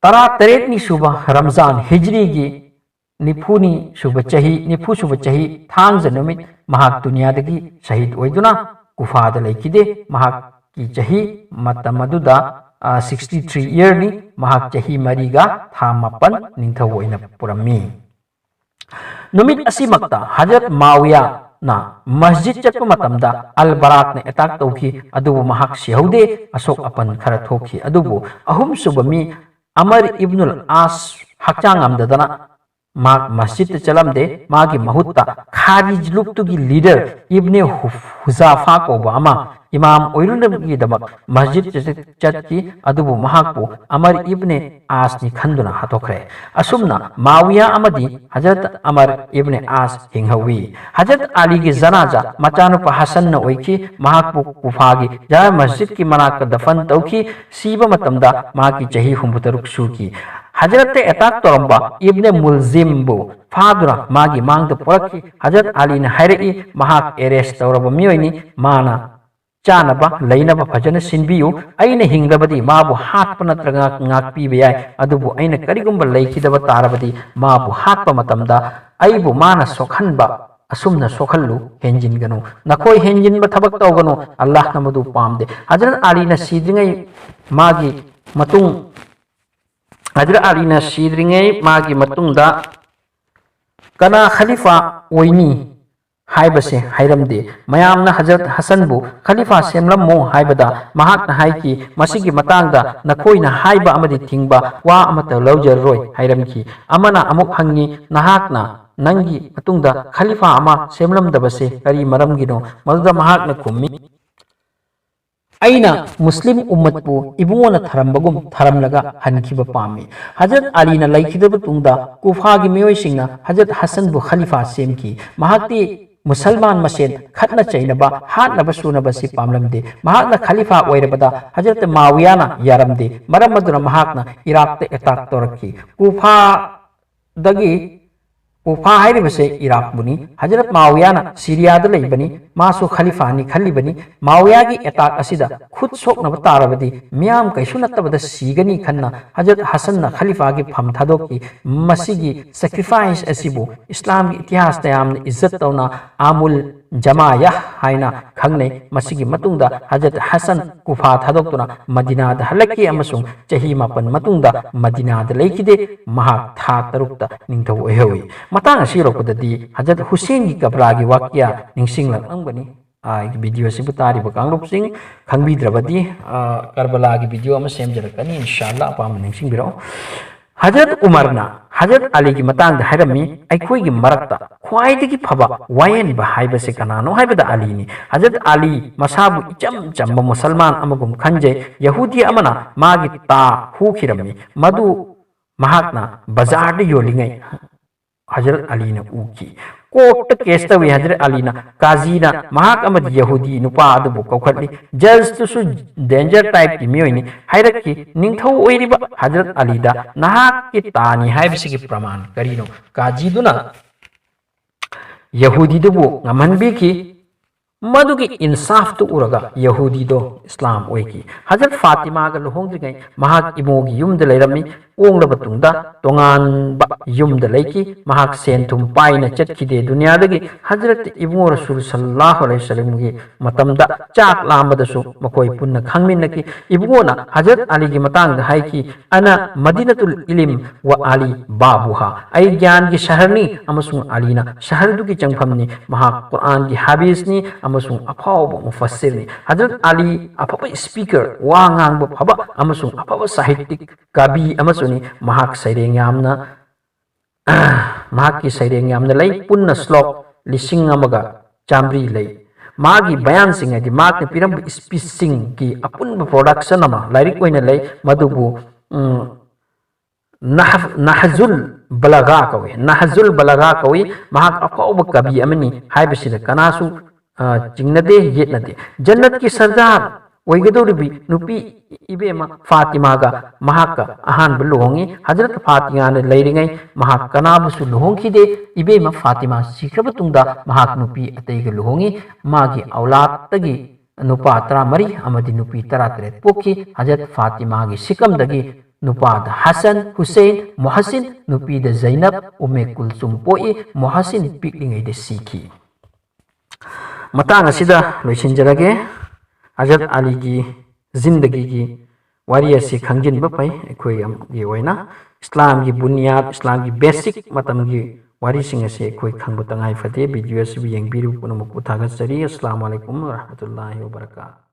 ꯇꯔꯥ ꯇꯔꯦꯠꯅꯤ ꯁꯨꯕ ꯔꯝꯖꯥꯟ ꯍꯤꯖ꯭ꯔꯤꯒꯤ ꯅꯤꯐꯨꯅꯤ ꯁꯨꯕ ꯆꯍꯤ, ꯅꯤꯐꯨ ꯁꯨꯕ ꯆꯍꯤ ꯊꯥꯡꯖ ꯅꯨꯃꯤꯠ ꯃꯍꯥꯛ ꯗꯨꯅꯤꯌꯥꯗꯒꯤ ꯁꯍꯤꯗ ꯑꯣꯏꯗꯨꯅ ꯀꯨꯐꯥꯗ ꯂꯩꯈꯤꯗꯦ꯫ ꯃꯍꯥꯛꯀꯤ ꯆꯍꯤ ꯃꯇꯝ ꯑꯗꯨꯗ, ꯑ, sixty three yearꯅꯤ꯫ ꯃꯍꯥꯛ ꯆꯍꯤ ꯃꯔꯤꯒ ꯊꯥ ꯃꯥꯄꯟ ꯅꯤꯡꯊꯧ ꯑꯣꯏꯅ ꯄꯨꯔꯝꯃꯤ꯫ ꯅꯨꯃꯤꯠ ꯑꯁꯤꯃꯛꯇ ꯍꯖꯔꯠ ꯃꯥꯋꯤꯌꯥꯅ ꯃꯁꯖꯤꯗ ꯆꯠꯄ ꯃꯇꯝꯗ ꯑꯜ ꯕꯔꯥꯛꯅ ꯑꯦꯇꯥꯛ ꯇꯧꯈꯤ, ꯑꯗꯨꯕꯨ ꯃꯍꯥꯛ ꯁꯤꯍꯧꯗꯦ, ꯑꯁꯣꯛ ꯑꯄꯟ ꯈꯔ ꯊꯣꯛꯈꯤ꯫ ꯑꯗꯨꯕꯨ ꯑꯍꯨꯝꯁꯨꯕ ꯃꯤ ꯑꯃꯔ ꯏꯕꯅꯨꯜ ꯑꯥꯁ ꯍꯛꯆꯥꯡ ꯉꯝꯗꯗꯅ ꯃꯍꯥꯛ ꯃꯁꯖꯤꯗꯇ ꯆꯠꯂꯝꯗꯦ꯫ ꯃꯥꯒꯤ ꯃꯍꯨꯠꯇ ꯈꯥꯔꯤꯖ ꯂꯨꯞꯇꯨꯒꯤ ꯂꯤꯗꯔ ꯏꯕꯅꯦ ꯍꯨ-, ꯍꯨꯖꯥꯐꯥ ꯀꯧꯕ ꯑꯃ ꯏꯃꯥꯝ ꯑꯣꯏꯔꯨꯅꯕꯒꯤꯗꯃꯛ ꯃꯁꯖꯤꯗꯇ ꯆꯠꯈꯤ, ꯑꯗꯨꯕꯨ ꯃꯍꯥꯛꯄꯨ ꯑꯃꯔ ꯏꯕꯅꯦ ꯑꯥꯁꯅꯤ ꯈꯟꯗꯨꯅ ꯍꯥꯠꯇꯣꯛꯈ꯭ꯔꯦ꯫ ꯑꯁꯨꯝꯅ ꯃꯥꯋꯤꯌꯥ ꯑꯃꯗꯤ ꯍꯖꯔꯠ ꯑꯃꯔ ꯏꯕꯅꯦ ꯑꯥꯁ ꯍꯤꯡꯍꯧꯋꯤ꯫ ꯍꯖꯔꯠ ꯑꯂꯤꯒꯤ ꯖꯅꯥꯖꯥ ꯃꯆꯥꯅꯨꯄꯥ ꯍꯁꯟꯅ ꯑꯣꯏꯈꯤ꯫ ꯃꯍꯥꯛꯄꯨ ꯀꯨꯐꯥꯒꯤ ꯖꯥꯃ ꯃꯁꯖꯤꯗꯀꯤ ꯃꯅꯥꯛꯇ ꯗꯐꯟ ꯇꯧꯈꯤ꯫ ꯁꯤꯕ ꯃꯇꯝꯗ ꯃꯍꯥꯛꯀꯤ ꯆꯍꯤ ꯍꯨꯝꯐꯨꯇꯔꯨꯛ ꯁꯨꯈꯤ꯫ ꯍꯖꯔꯠꯇ ꯑꯦꯇꯥꯛ ꯇꯧꯔꯝꯕ ꯏꯕꯅꯦ ꯃꯨꯜꯖꯤꯝꯕꯨ ꯐꯥꯗꯨꯅ ꯃꯥꯒꯤ ꯃꯥꯡꯗ ꯄꯨꯔꯛꯈꯤ꯫ ꯍꯖꯔꯠ ꯑꯂꯤꯅ ꯍꯥꯏꯔꯛꯏ, "ꯃꯍꯥꯛ ꯑꯦꯔꯦꯁ ꯇꯧꯔꯕ ꯃꯤꯑꯣꯏꯅꯤ, ꯃꯥꯅ ꯆꯥꯅꯕ ꯂꯩꯅꯕ ꯐꯖꯅ ꯁꯤꯟꯕꯤꯌꯨ꯫ ꯑꯩꯅ ꯍꯤꯡꯂꯕꯗꯤ ꯃꯥꯕꯨ ꯍꯥꯠꯄ ꯅꯠꯇ꯭ꯔꯒ ꯉꯥꯛꯄꯤꯕ ꯌꯥꯏ, ꯑꯗꯨꯕꯨ ꯑꯩꯅ ꯀꯔꯤꯒꯨꯝꯕ ꯂꯩꯈꯤꯗꯕ ꯇꯥꯔꯕꯗꯤ ꯃꯥꯕꯨ ꯍꯥꯠꯄ ꯃꯇꯝꯗ ꯑꯩꯕꯨ ꯃꯥꯅ ꯁꯣꯛꯍꯟꯕ ꯑꯁꯨꯝꯅ ꯁꯣꯛꯍꯜꯂꯨ, ꯍꯦꯟꯖꯤꯟꯒꯅꯨ꯫ ꯅꯈꯣꯏ ꯍꯦꯟꯖꯤꯟꯕ ꯊꯕꯛ ꯇꯧꯒꯅꯨ, ꯑꯜꯂꯥꯍꯅ ꯃꯗꯨ ꯄꯥꯝꯗꯦ"꯫ ꯍꯖꯔꯠ ꯑꯂꯤꯅ ꯁꯤꯗ꯭ꯔꯤꯉꯩ ꯃꯥꯒꯤ ꯃꯇꯨꯡ, ꯍꯖꯔꯠ ꯑꯂꯤꯅ ꯁꯤꯗ꯭ꯔꯤꯉꯩ ꯃꯥꯒꯤ ꯃꯇꯨꯡꯗ ꯀꯅꯥ ꯈꯂꯤꯐꯥ ꯑꯣꯏꯅꯤ ꯍꯥꯏꯕꯁꯦ ꯍꯥꯏꯔꯝꯗꯦ꯫ ꯃꯌꯥꯝꯅ ꯍꯖꯔꯠ ꯍꯁꯟꯕꯨ ꯈꯂꯤꯐꯥ ꯁꯦꯝꯂꯝꯃꯨ ꯍꯥꯏꯕꯗ ꯃꯍꯥꯛꯅ ꯍꯥꯏꯈꯤ, "ꯃꯁꯤꯒꯤ ꯃꯇꯥꯡꯗ ꯅꯈꯣꯏꯅ ꯍꯥꯏꯕ ꯑꯃꯗꯤ ꯊꯤꯡꯕ ꯋꯥ ꯑꯃꯠꯇ ꯂꯧꯖꯔꯔꯣꯏ" ꯍꯥꯏꯔꯝꯈꯤ꯫ ꯑꯃꯅ ꯑꯃꯨꯛ ꯍꯪꯉꯤ, "ꯅꯍꯥꯛꯅ ꯅꯪꯒꯤ ꯃꯇꯨꯡꯗ ꯈꯂꯤꯐꯥ ꯑꯃ ꯁꯦꯝꯂꯝꯗꯕꯁꯦ ꯀꯔꯤ ꯃꯔꯝꯒꯤꯅꯣ?" ꯃꯗꯨꯗ ꯃꯍꯥꯛꯅ ꯈꯨꯝꯃꯤ, "ꯑꯩꯅ ꯃꯨꯁꯂꯤꯝ ꯎꯝꯃꯠꯄꯨ ꯏꯕꯨꯡꯉꯣꯅ ꯊꯔꯝꯕꯒꯨꯝ ꯊꯔꯝꯂꯒ ꯍꯟꯈꯤꯕ ꯄꯥꯝꯃꯤ"꯫ ꯍꯖꯔꯠ ꯑꯂꯤꯅ ꯂꯩꯈꯤꯗꯕ ꯇꯨꯡꯗ ꯀꯨꯐꯥꯒꯤ ꯃꯤꯑꯣꯏꯁꯤꯡꯅ ꯍꯖꯔꯠ ꯍꯁꯟꯕꯨ ꯈꯂꯤꯐꯥ ꯁꯦꯝꯈꯤ꯫ ꯃꯍꯥꯛꯇꯤ ꯃꯨꯁꯜꯃꯥꯟ ꯃꯁꯦꯟ ꯈꯠꯅ ꯆꯩꯅꯕ, ꯍꯥꯠꯅꯕ ꯁꯨꯅꯕꯁꯤ ꯄꯥꯝꯂꯝꯗꯦ꯫ ꯃꯍꯥꯛꯅ ꯈꯂꯤꯐꯥ ꯑꯣꯏꯔꯕꯗ ꯍꯖꯔꯠ ꯃꯥꯋꯤꯌꯥꯅ ꯌꯥꯔꯝꯗꯦ꯫ ꯃꯔꯝ ꯑꯗꯨꯅ ꯃꯍꯥꯛꯅ ꯏꯔꯥꯛꯇ ꯑꯦꯇꯥꯛ ꯇꯧꯔꯛꯈꯤ꯫ ꯀꯨꯐꯥꯗꯒꯤ, ꯀꯨꯐꯥ ꯍꯥꯏꯔꯤꯕꯁꯦ ꯏꯔꯥꯛꯄꯨꯅꯤ꯫ ꯍꯖꯔꯠ ꯃꯥꯋꯤꯌꯥꯅ ꯁꯤꯔꯤꯌꯥꯗ ꯂꯩꯕꯅꯤ꯫ ꯃꯥꯁꯨ ꯈꯂꯤꯐꯥꯅꯤ ꯈꯜꯂꯤꯕꯅꯤ꯫ ꯃꯥꯋꯤꯌꯥꯒꯤ ꯑꯦꯇꯥꯛ ꯑꯁꯤꯗ ꯈꯨꯠ ꯁꯣꯛꯅꯕ ꯇꯥꯔꯕꯗꯤ ꯃꯤꯌꯥꯝ ꯀꯩꯁꯨ ꯅꯠꯇꯕꯗ ꯁꯤꯒꯅꯤ ꯈꯟꯅ ꯍꯖꯔꯠ ꯍꯁꯟꯅ ꯈꯂꯤꯐꯥꯒꯤ ꯐꯝ ꯊꯥꯗꯣꯛꯈꯤ꯫ ꯃꯁꯤꯒꯤ ꯁꯦꯀ꯭ꯔꯤꯐꯥꯏꯁ ꯑꯁꯤꯕꯨ ꯏꯁꯂꯥꯝꯒꯤ ꯏꯇꯤꯍꯥꯁꯇ ꯌꯥꯝꯅ ꯏꯖꯠ ꯇꯧꯅ ꯑꯥꯃꯨꯜ ꯖꯃꯥꯌꯥꯍ ꯍꯥꯏꯅ ꯈꯪꯅꯩ꯫ ꯃꯁꯤꯒꯤ ꯃꯇꯨꯡꯗ ꯍꯖꯔꯠ ꯍꯁꯟ ꯀꯨꯐꯥ ꯊꯥꯗꯣꯛꯇꯨꯅ ꯃꯗꯤꯅꯥꯗ ꯍꯜꯂꯛꯈꯤ ꯑꯃꯁꯨꯡ ꯆꯍꯤ ꯃꯥꯄꯟ ꯃꯇꯨꯡꯗ ꯃꯗꯤꯅꯥꯗ ꯂꯩꯈꯤꯗꯦ꯫ ꯃꯍꯥꯛ ꯊꯥ ꯇꯔꯨꯛꯇ ꯅꯤꯡꯊꯧ ꯑꯣꯏꯍꯧꯏ꯫ ꯃꯇꯥꯡ ꯑꯁꯤ ꯌꯧꯔꯛꯄꯗꯗꯤ ꯍꯖꯔꯠ ꯍꯨꯁꯦꯟꯒꯤ ꯀꯕ꯭ꯔꯥꯒꯤ ꯋꯥꯀꯤꯌꯥ ꯅꯤꯡꯁꯤꯡꯂꯛꯂꯝꯒꯅꯤ꯫ ꯑꯥ, ꯑꯩꯒꯤ ꯚꯤꯗꯤꯑꯣ ꯑꯁꯤꯕꯨ ꯇꯥꯔꯤꯕ ꯀꯥꯡꯂꯨꯞꯁꯤꯡ ꯈꯪꯕꯤꯗ꯭ꯔꯕꯗꯤ, ꯑꯥ, ꯀꯔꯕꯂꯥꯒꯤ ꯚꯤꯗꯤꯑꯣ ꯑꯃ ꯁꯦꯝꯖꯔꯛꯀꯅꯤ, ꯏꯟꯁꯥ ꯑꯜꯂꯥ, ꯑꯄꯥꯝꯕ ꯅꯤꯡꯁꯤꯡꯕꯤꯔꯛꯑꯣ꯫ ꯍꯖꯔꯠ ꯎꯃꯔꯅ ꯍꯖꯔꯠ ꯑꯂꯤꯒꯤ ꯃꯇꯥꯡꯗ ꯍꯥꯏꯔꯝꯃꯤ, "ꯑꯩꯈꯣꯏꯒꯤ ꯃꯔꯛꯇ ꯈ꯭ꯋꯥꯏꯗꯒꯤ ꯐꯕ ꯋꯥꯌꯦꯟꯕ ꯍꯥꯏꯕꯁꯤ ꯀꯅꯥꯅꯣ ꯍꯥꯏꯕꯗ ꯑꯂꯤꯅꯤ꯫" ꯍꯖꯔꯠ ꯑꯂꯤ ꯃꯁꯥꯕꯨ ꯏꯆꯝ ꯆꯝꯕ ꯃꯨꯁꯜꯃꯥꯟ ꯑꯃꯒꯨꯝ ꯈꯟꯖꯩ꯫ ꯌꯍꯨꯗꯤ ꯑꯃꯅ ꯃꯥꯒꯤ ꯇꯥ ꯍꯨꯈꯤꯔꯝꯃꯤ, ꯃꯗꯨ ꯃꯍꯥꯛꯅ ꯕꯖꯥꯔꯗ ꯌꯣꯜꯂꯤꯉꯩ ꯍꯖꯔꯠ ꯑꯂꯤꯅ ꯎꯈꯤ꯫ ꯀꯣꯔꯠꯇ ꯀꯦꯁ ꯇꯧꯏ꯫ ꯍꯖꯔꯠ ꯑꯂꯤꯅ, ꯀꯥꯖꯤꯅ ꯃꯍꯥꯛ ꯑꯃꯗꯤ ꯌꯍꯨꯗꯤ ꯅꯨꯄꯥ ꯑꯗꯨꯕꯨ ꯀꯧꯈꯠꯂꯤ꯫ ꯖꯖꯇꯨꯁꯨ ꯗꯦꯟꯖꯔ ꯇꯥꯏꯞꯀꯤ ꯃꯤꯑꯣꯏꯅꯤ꯫ ꯍꯥꯏꯔꯛꯈꯤ, "ꯅꯤꯡꯊꯧ ꯑꯣꯏꯔꯤꯕ ꯍꯖꯔꯠ ꯑꯂꯤꯗ ꯅꯍꯥꯛꯀꯤ ꯇꯥꯅꯤ ꯍꯥꯏꯕꯁꯤꯒꯤ ꯄ꯭ꯔꯃꯥꯟ ꯀꯔꯤꯅꯣ?" ꯀꯥꯖꯤꯗꯨꯅ ꯌꯍꯨꯗꯤꯗꯨꯕꯨ ꯉꯝꯍꯟꯕꯤꯈꯤ꯫ ꯃꯗꯨꯒꯤ ꯏꯟꯁꯥꯐꯇꯨ ꯎꯔꯒ ꯌꯍꯨꯗꯤꯗꯣ ꯏꯁꯂꯥꯝ ꯑꯣꯏꯈꯤ꯫ ꯍꯖꯔꯠ ꯐꯥꯇꯤꯃꯥꯒ ꯂꯨꯍꯣꯡꯗ꯭ꯔꯤꯉꯩ ꯃꯍꯥꯛ ꯏꯃꯣꯒꯤ ꯌꯨꯝꯗ ꯂꯩꯔꯝꯃꯤ꯫ ꯄꯣꯡꯂꯕ ꯇꯨꯡꯗ ꯇꯣꯉꯥꯟꯕ ꯌꯨꯝꯗ ꯂꯩꯈꯤ꯫ ꯃꯍꯥꯛ ꯁꯦꯟ ꯊꯨꯝ ꯄꯥꯏꯅ ꯆꯠꯈꯤꯗꯦ ꯗꯨꯅꯤꯌꯥꯗꯒꯤ꯫ ꯍꯖꯔꯠ ꯏꯕꯨꯡꯉꯣ ꯔꯁꯨꯜ ꯁꯜꯂꯜꯂꯥꯍꯨ ꯑꯂꯩꯍꯤ ꯋꯁꯜꯂꯝꯒꯤ ꯃꯇꯝꯗ ꯆꯥꯛ ꯂꯥꯝꯕꯗꯁꯨ ꯃꯈꯣꯏ ꯄꯨꯟꯅ ꯈꯪꯃꯤꯟꯅꯈꯤ꯫ ꯏꯕꯨꯡꯉꯣꯅ ꯍꯖꯔꯠ ꯑꯂꯤꯒꯤ ꯃꯇꯥꯡꯗ ꯍꯥꯏꯈꯤ, "ꯑꯅ ꯃꯗꯤꯅꯇꯨꯜ ꯏꯂꯤꯝ ꯋꯥ ꯑꯂꯤ ꯕꯥꯕꯨꯍꯥ꯫ ꯑꯩ ꯒ꯭ꯌꯥꯟꯒꯤ ꯁꯍꯔꯅꯤ ꯑꯃꯁꯨꯡ ꯑꯂꯤꯅ ꯁꯍꯔꯗꯨꯒꯤ ꯆꯪꯐꯝꯅꯤ꯫ ꯃꯍꯥꯛ ꯀꯨꯔꯥꯟꯒꯤ ꯍꯥꯐꯤꯖꯅꯤ ꯑꯃꯁꯨꯡ ꯑꯐꯥꯎꯕ ꯃꯨꯐꯁꯤꯔꯅꯤ꯫" ꯍꯖꯔꯠ ꯑꯂꯤ ꯑꯐꯕ ꯁ꯭ꯄꯤꯀꯔ, ꯋꯥ ꯉꯥꯡꯕ ꯐꯕ ꯑꯃꯁꯨꯡ ꯑꯐꯕ ꯁꯥꯍꯤꯇꯤꯛ ꯀꯕꯤ ꯑꯃꯁꯨꯅꯤ꯫ ꯃꯍꯥꯛ ꯁꯩꯔꯦꯡ ꯌꯥꯝꯅ, ꯃꯍꯥꯛꯀꯤ ꯁꯩꯔꯦꯡ ꯌꯥꯝꯅ ꯂꯩ, ꯄꯨꯟꯅ ꯁ꯭ꯂꯣꯛ ꯂꯤꯁꯤꯡ ꯑꯃꯒ ꯆꯥꯃꯔꯤ ꯂꯩ꯫ ꯃꯥꯒꯤ ꯕꯌꯥꯟꯁꯤꯡ ꯍꯥꯏꯗꯤ ꯃꯍꯥꯛꯅ ꯄꯤꯔꯝꯕ ꯁ꯭ꯄꯤꯆꯁꯤꯡꯒꯤ ꯑꯄꯨꯟꯕ ꯄ꯭ꯔꯣꯗꯛꯁꯟ ꯑꯃ ꯂꯥꯏꯔꯤꯛ ꯑꯣꯏꯅ ꯂꯩ, ꯃꯗꯨꯕꯨ, ꯎꯝ, ꯅꯍ-, ꯅꯍꯖꯨꯜ ꯕꯂꯥꯒꯥ ꯀꯧꯏ꯫ ꯅꯍꯖꯨꯜ ꯕꯂꯥꯒꯥ ꯀꯧꯏ꯫ ꯃꯍꯥꯛ ꯑꯐꯥꯎꯕ ꯀꯕꯤ ꯑꯃꯅꯤ ꯍꯥꯏꯕꯁꯤꯗ ꯀꯅꯥꯁꯨ, ꯑ, ꯆꯤꯡꯅꯗꯦ, ꯌꯦꯠꯅꯗꯦ꯫ ꯖꯟꯅꯠꯀꯤ ꯁꯔꯗꯥꯔ ꯑꯣꯏꯒꯗꯧꯔꯤꯕꯤ ꯅꯨꯄꯤ ꯏꯕꯦꯝꯃ ꯐꯥꯇꯤꯃꯥꯒ ꯃꯍꯥꯛꯀ ꯑꯍꯥꯟꯕ ꯂꯨꯍꯣꯡꯉꯤ꯫ ꯍꯖꯔꯠ ꯐꯥꯇꯤꯃꯥꯅ ꯂꯩꯔꯤꯉꯩ ꯃꯍꯥꯛ ꯀꯅꯥꯕꯨꯁꯨ ꯂꯨꯍꯣꯡꯈꯤꯗꯦ꯫ ꯏꯕꯦꯝꯃ ꯐꯥꯇꯤꯃꯥ ꯁꯤꯈ꯭ꯔꯕ ꯇꯨꯡꯗ ꯃꯍꯥꯛ ꯅꯨꯄꯤ ꯑꯇꯩꯒ ꯂꯨꯍꯣꯡꯉꯤ꯫ ꯃꯥꯒꯤ ꯑꯧꯂꯥꯗꯇꯒꯤ ꯅꯨꯄꯥ ꯇꯔꯥꯃꯔꯤ ꯑꯃꯗꯤ ꯅꯨꯄꯤ ꯇꯔꯥꯇꯔꯦꯠ ꯄꯣꯛꯈꯤ꯫ ꯍꯖꯔꯠ ꯐꯥꯇꯤꯃꯥꯒꯤ ꯁꯤꯀꯝꯗꯒꯤ ꯅꯨꯄꯥꯗ ꯍꯁꯟ, ꯍꯨꯁꯦꯟ, ꯃꯣꯍꯁꯤꯟ, ꯅꯨꯄꯤꯗ ꯖꯩꯅꯕ, ꯎꯝꯃꯦ ꯀꯨꯜꯁꯨꯝ ꯄꯣꯛꯏ꯫ ꯃꯣꯍꯁꯤꯟ ꯄꯤꯛꯂꯤꯉꯩꯗ ꯁꯤꯈꯤ꯫ ꯃꯇꯥꯡ ꯑꯁꯤꯗ ꯂꯣꯏꯁꯤꯟꯖꯔꯒꯦ꯫ ꯍꯖꯔꯠ ꯑꯂꯤꯒꯤ ꯖꯤꯟꯗꯒꯤꯒꯤ ꯋꯥꯔꯤ ꯑꯁꯤ ꯈꯪꯖꯤꯟꯕ ꯐꯩ꯫ ꯑꯩꯈꯣꯏꯒꯤ ꯑꯣꯏꯅ ꯏꯁꯂꯥꯝꯒꯤ ꯕꯨꯅꯤꯌꯥꯗ, ꯏꯁꯂꯥꯝꯒꯤ ꯕꯦꯁꯤꯛ ꯃꯇꯝꯒꯤ ꯋꯥꯔꯤꯁꯤꯡ ꯑꯁꯤ ꯑꯩꯈꯣꯏ ꯈꯪꯕ ꯇꯉꯥꯏ ꯐꯗꯦ꯫ ꯚꯤꯗꯤꯑꯣ ꯑꯁꯤꯕꯨ ꯌꯦꯡꯕꯤꯔꯤꯕ ꯄꯨꯝꯅꯃꯛꯄꯨ ꯊꯥꯒꯠꯆꯔꯤ꯫ ꯑꯁꯂꯥꯃꯨ ꯑꯂꯥꯏꯀꯨꯝ ꯋꯔꯍꯃꯇꯨꯜꯂꯥꯍꯤ ꯋꯕꯔꯀꯥꯇꯨꯍ꯫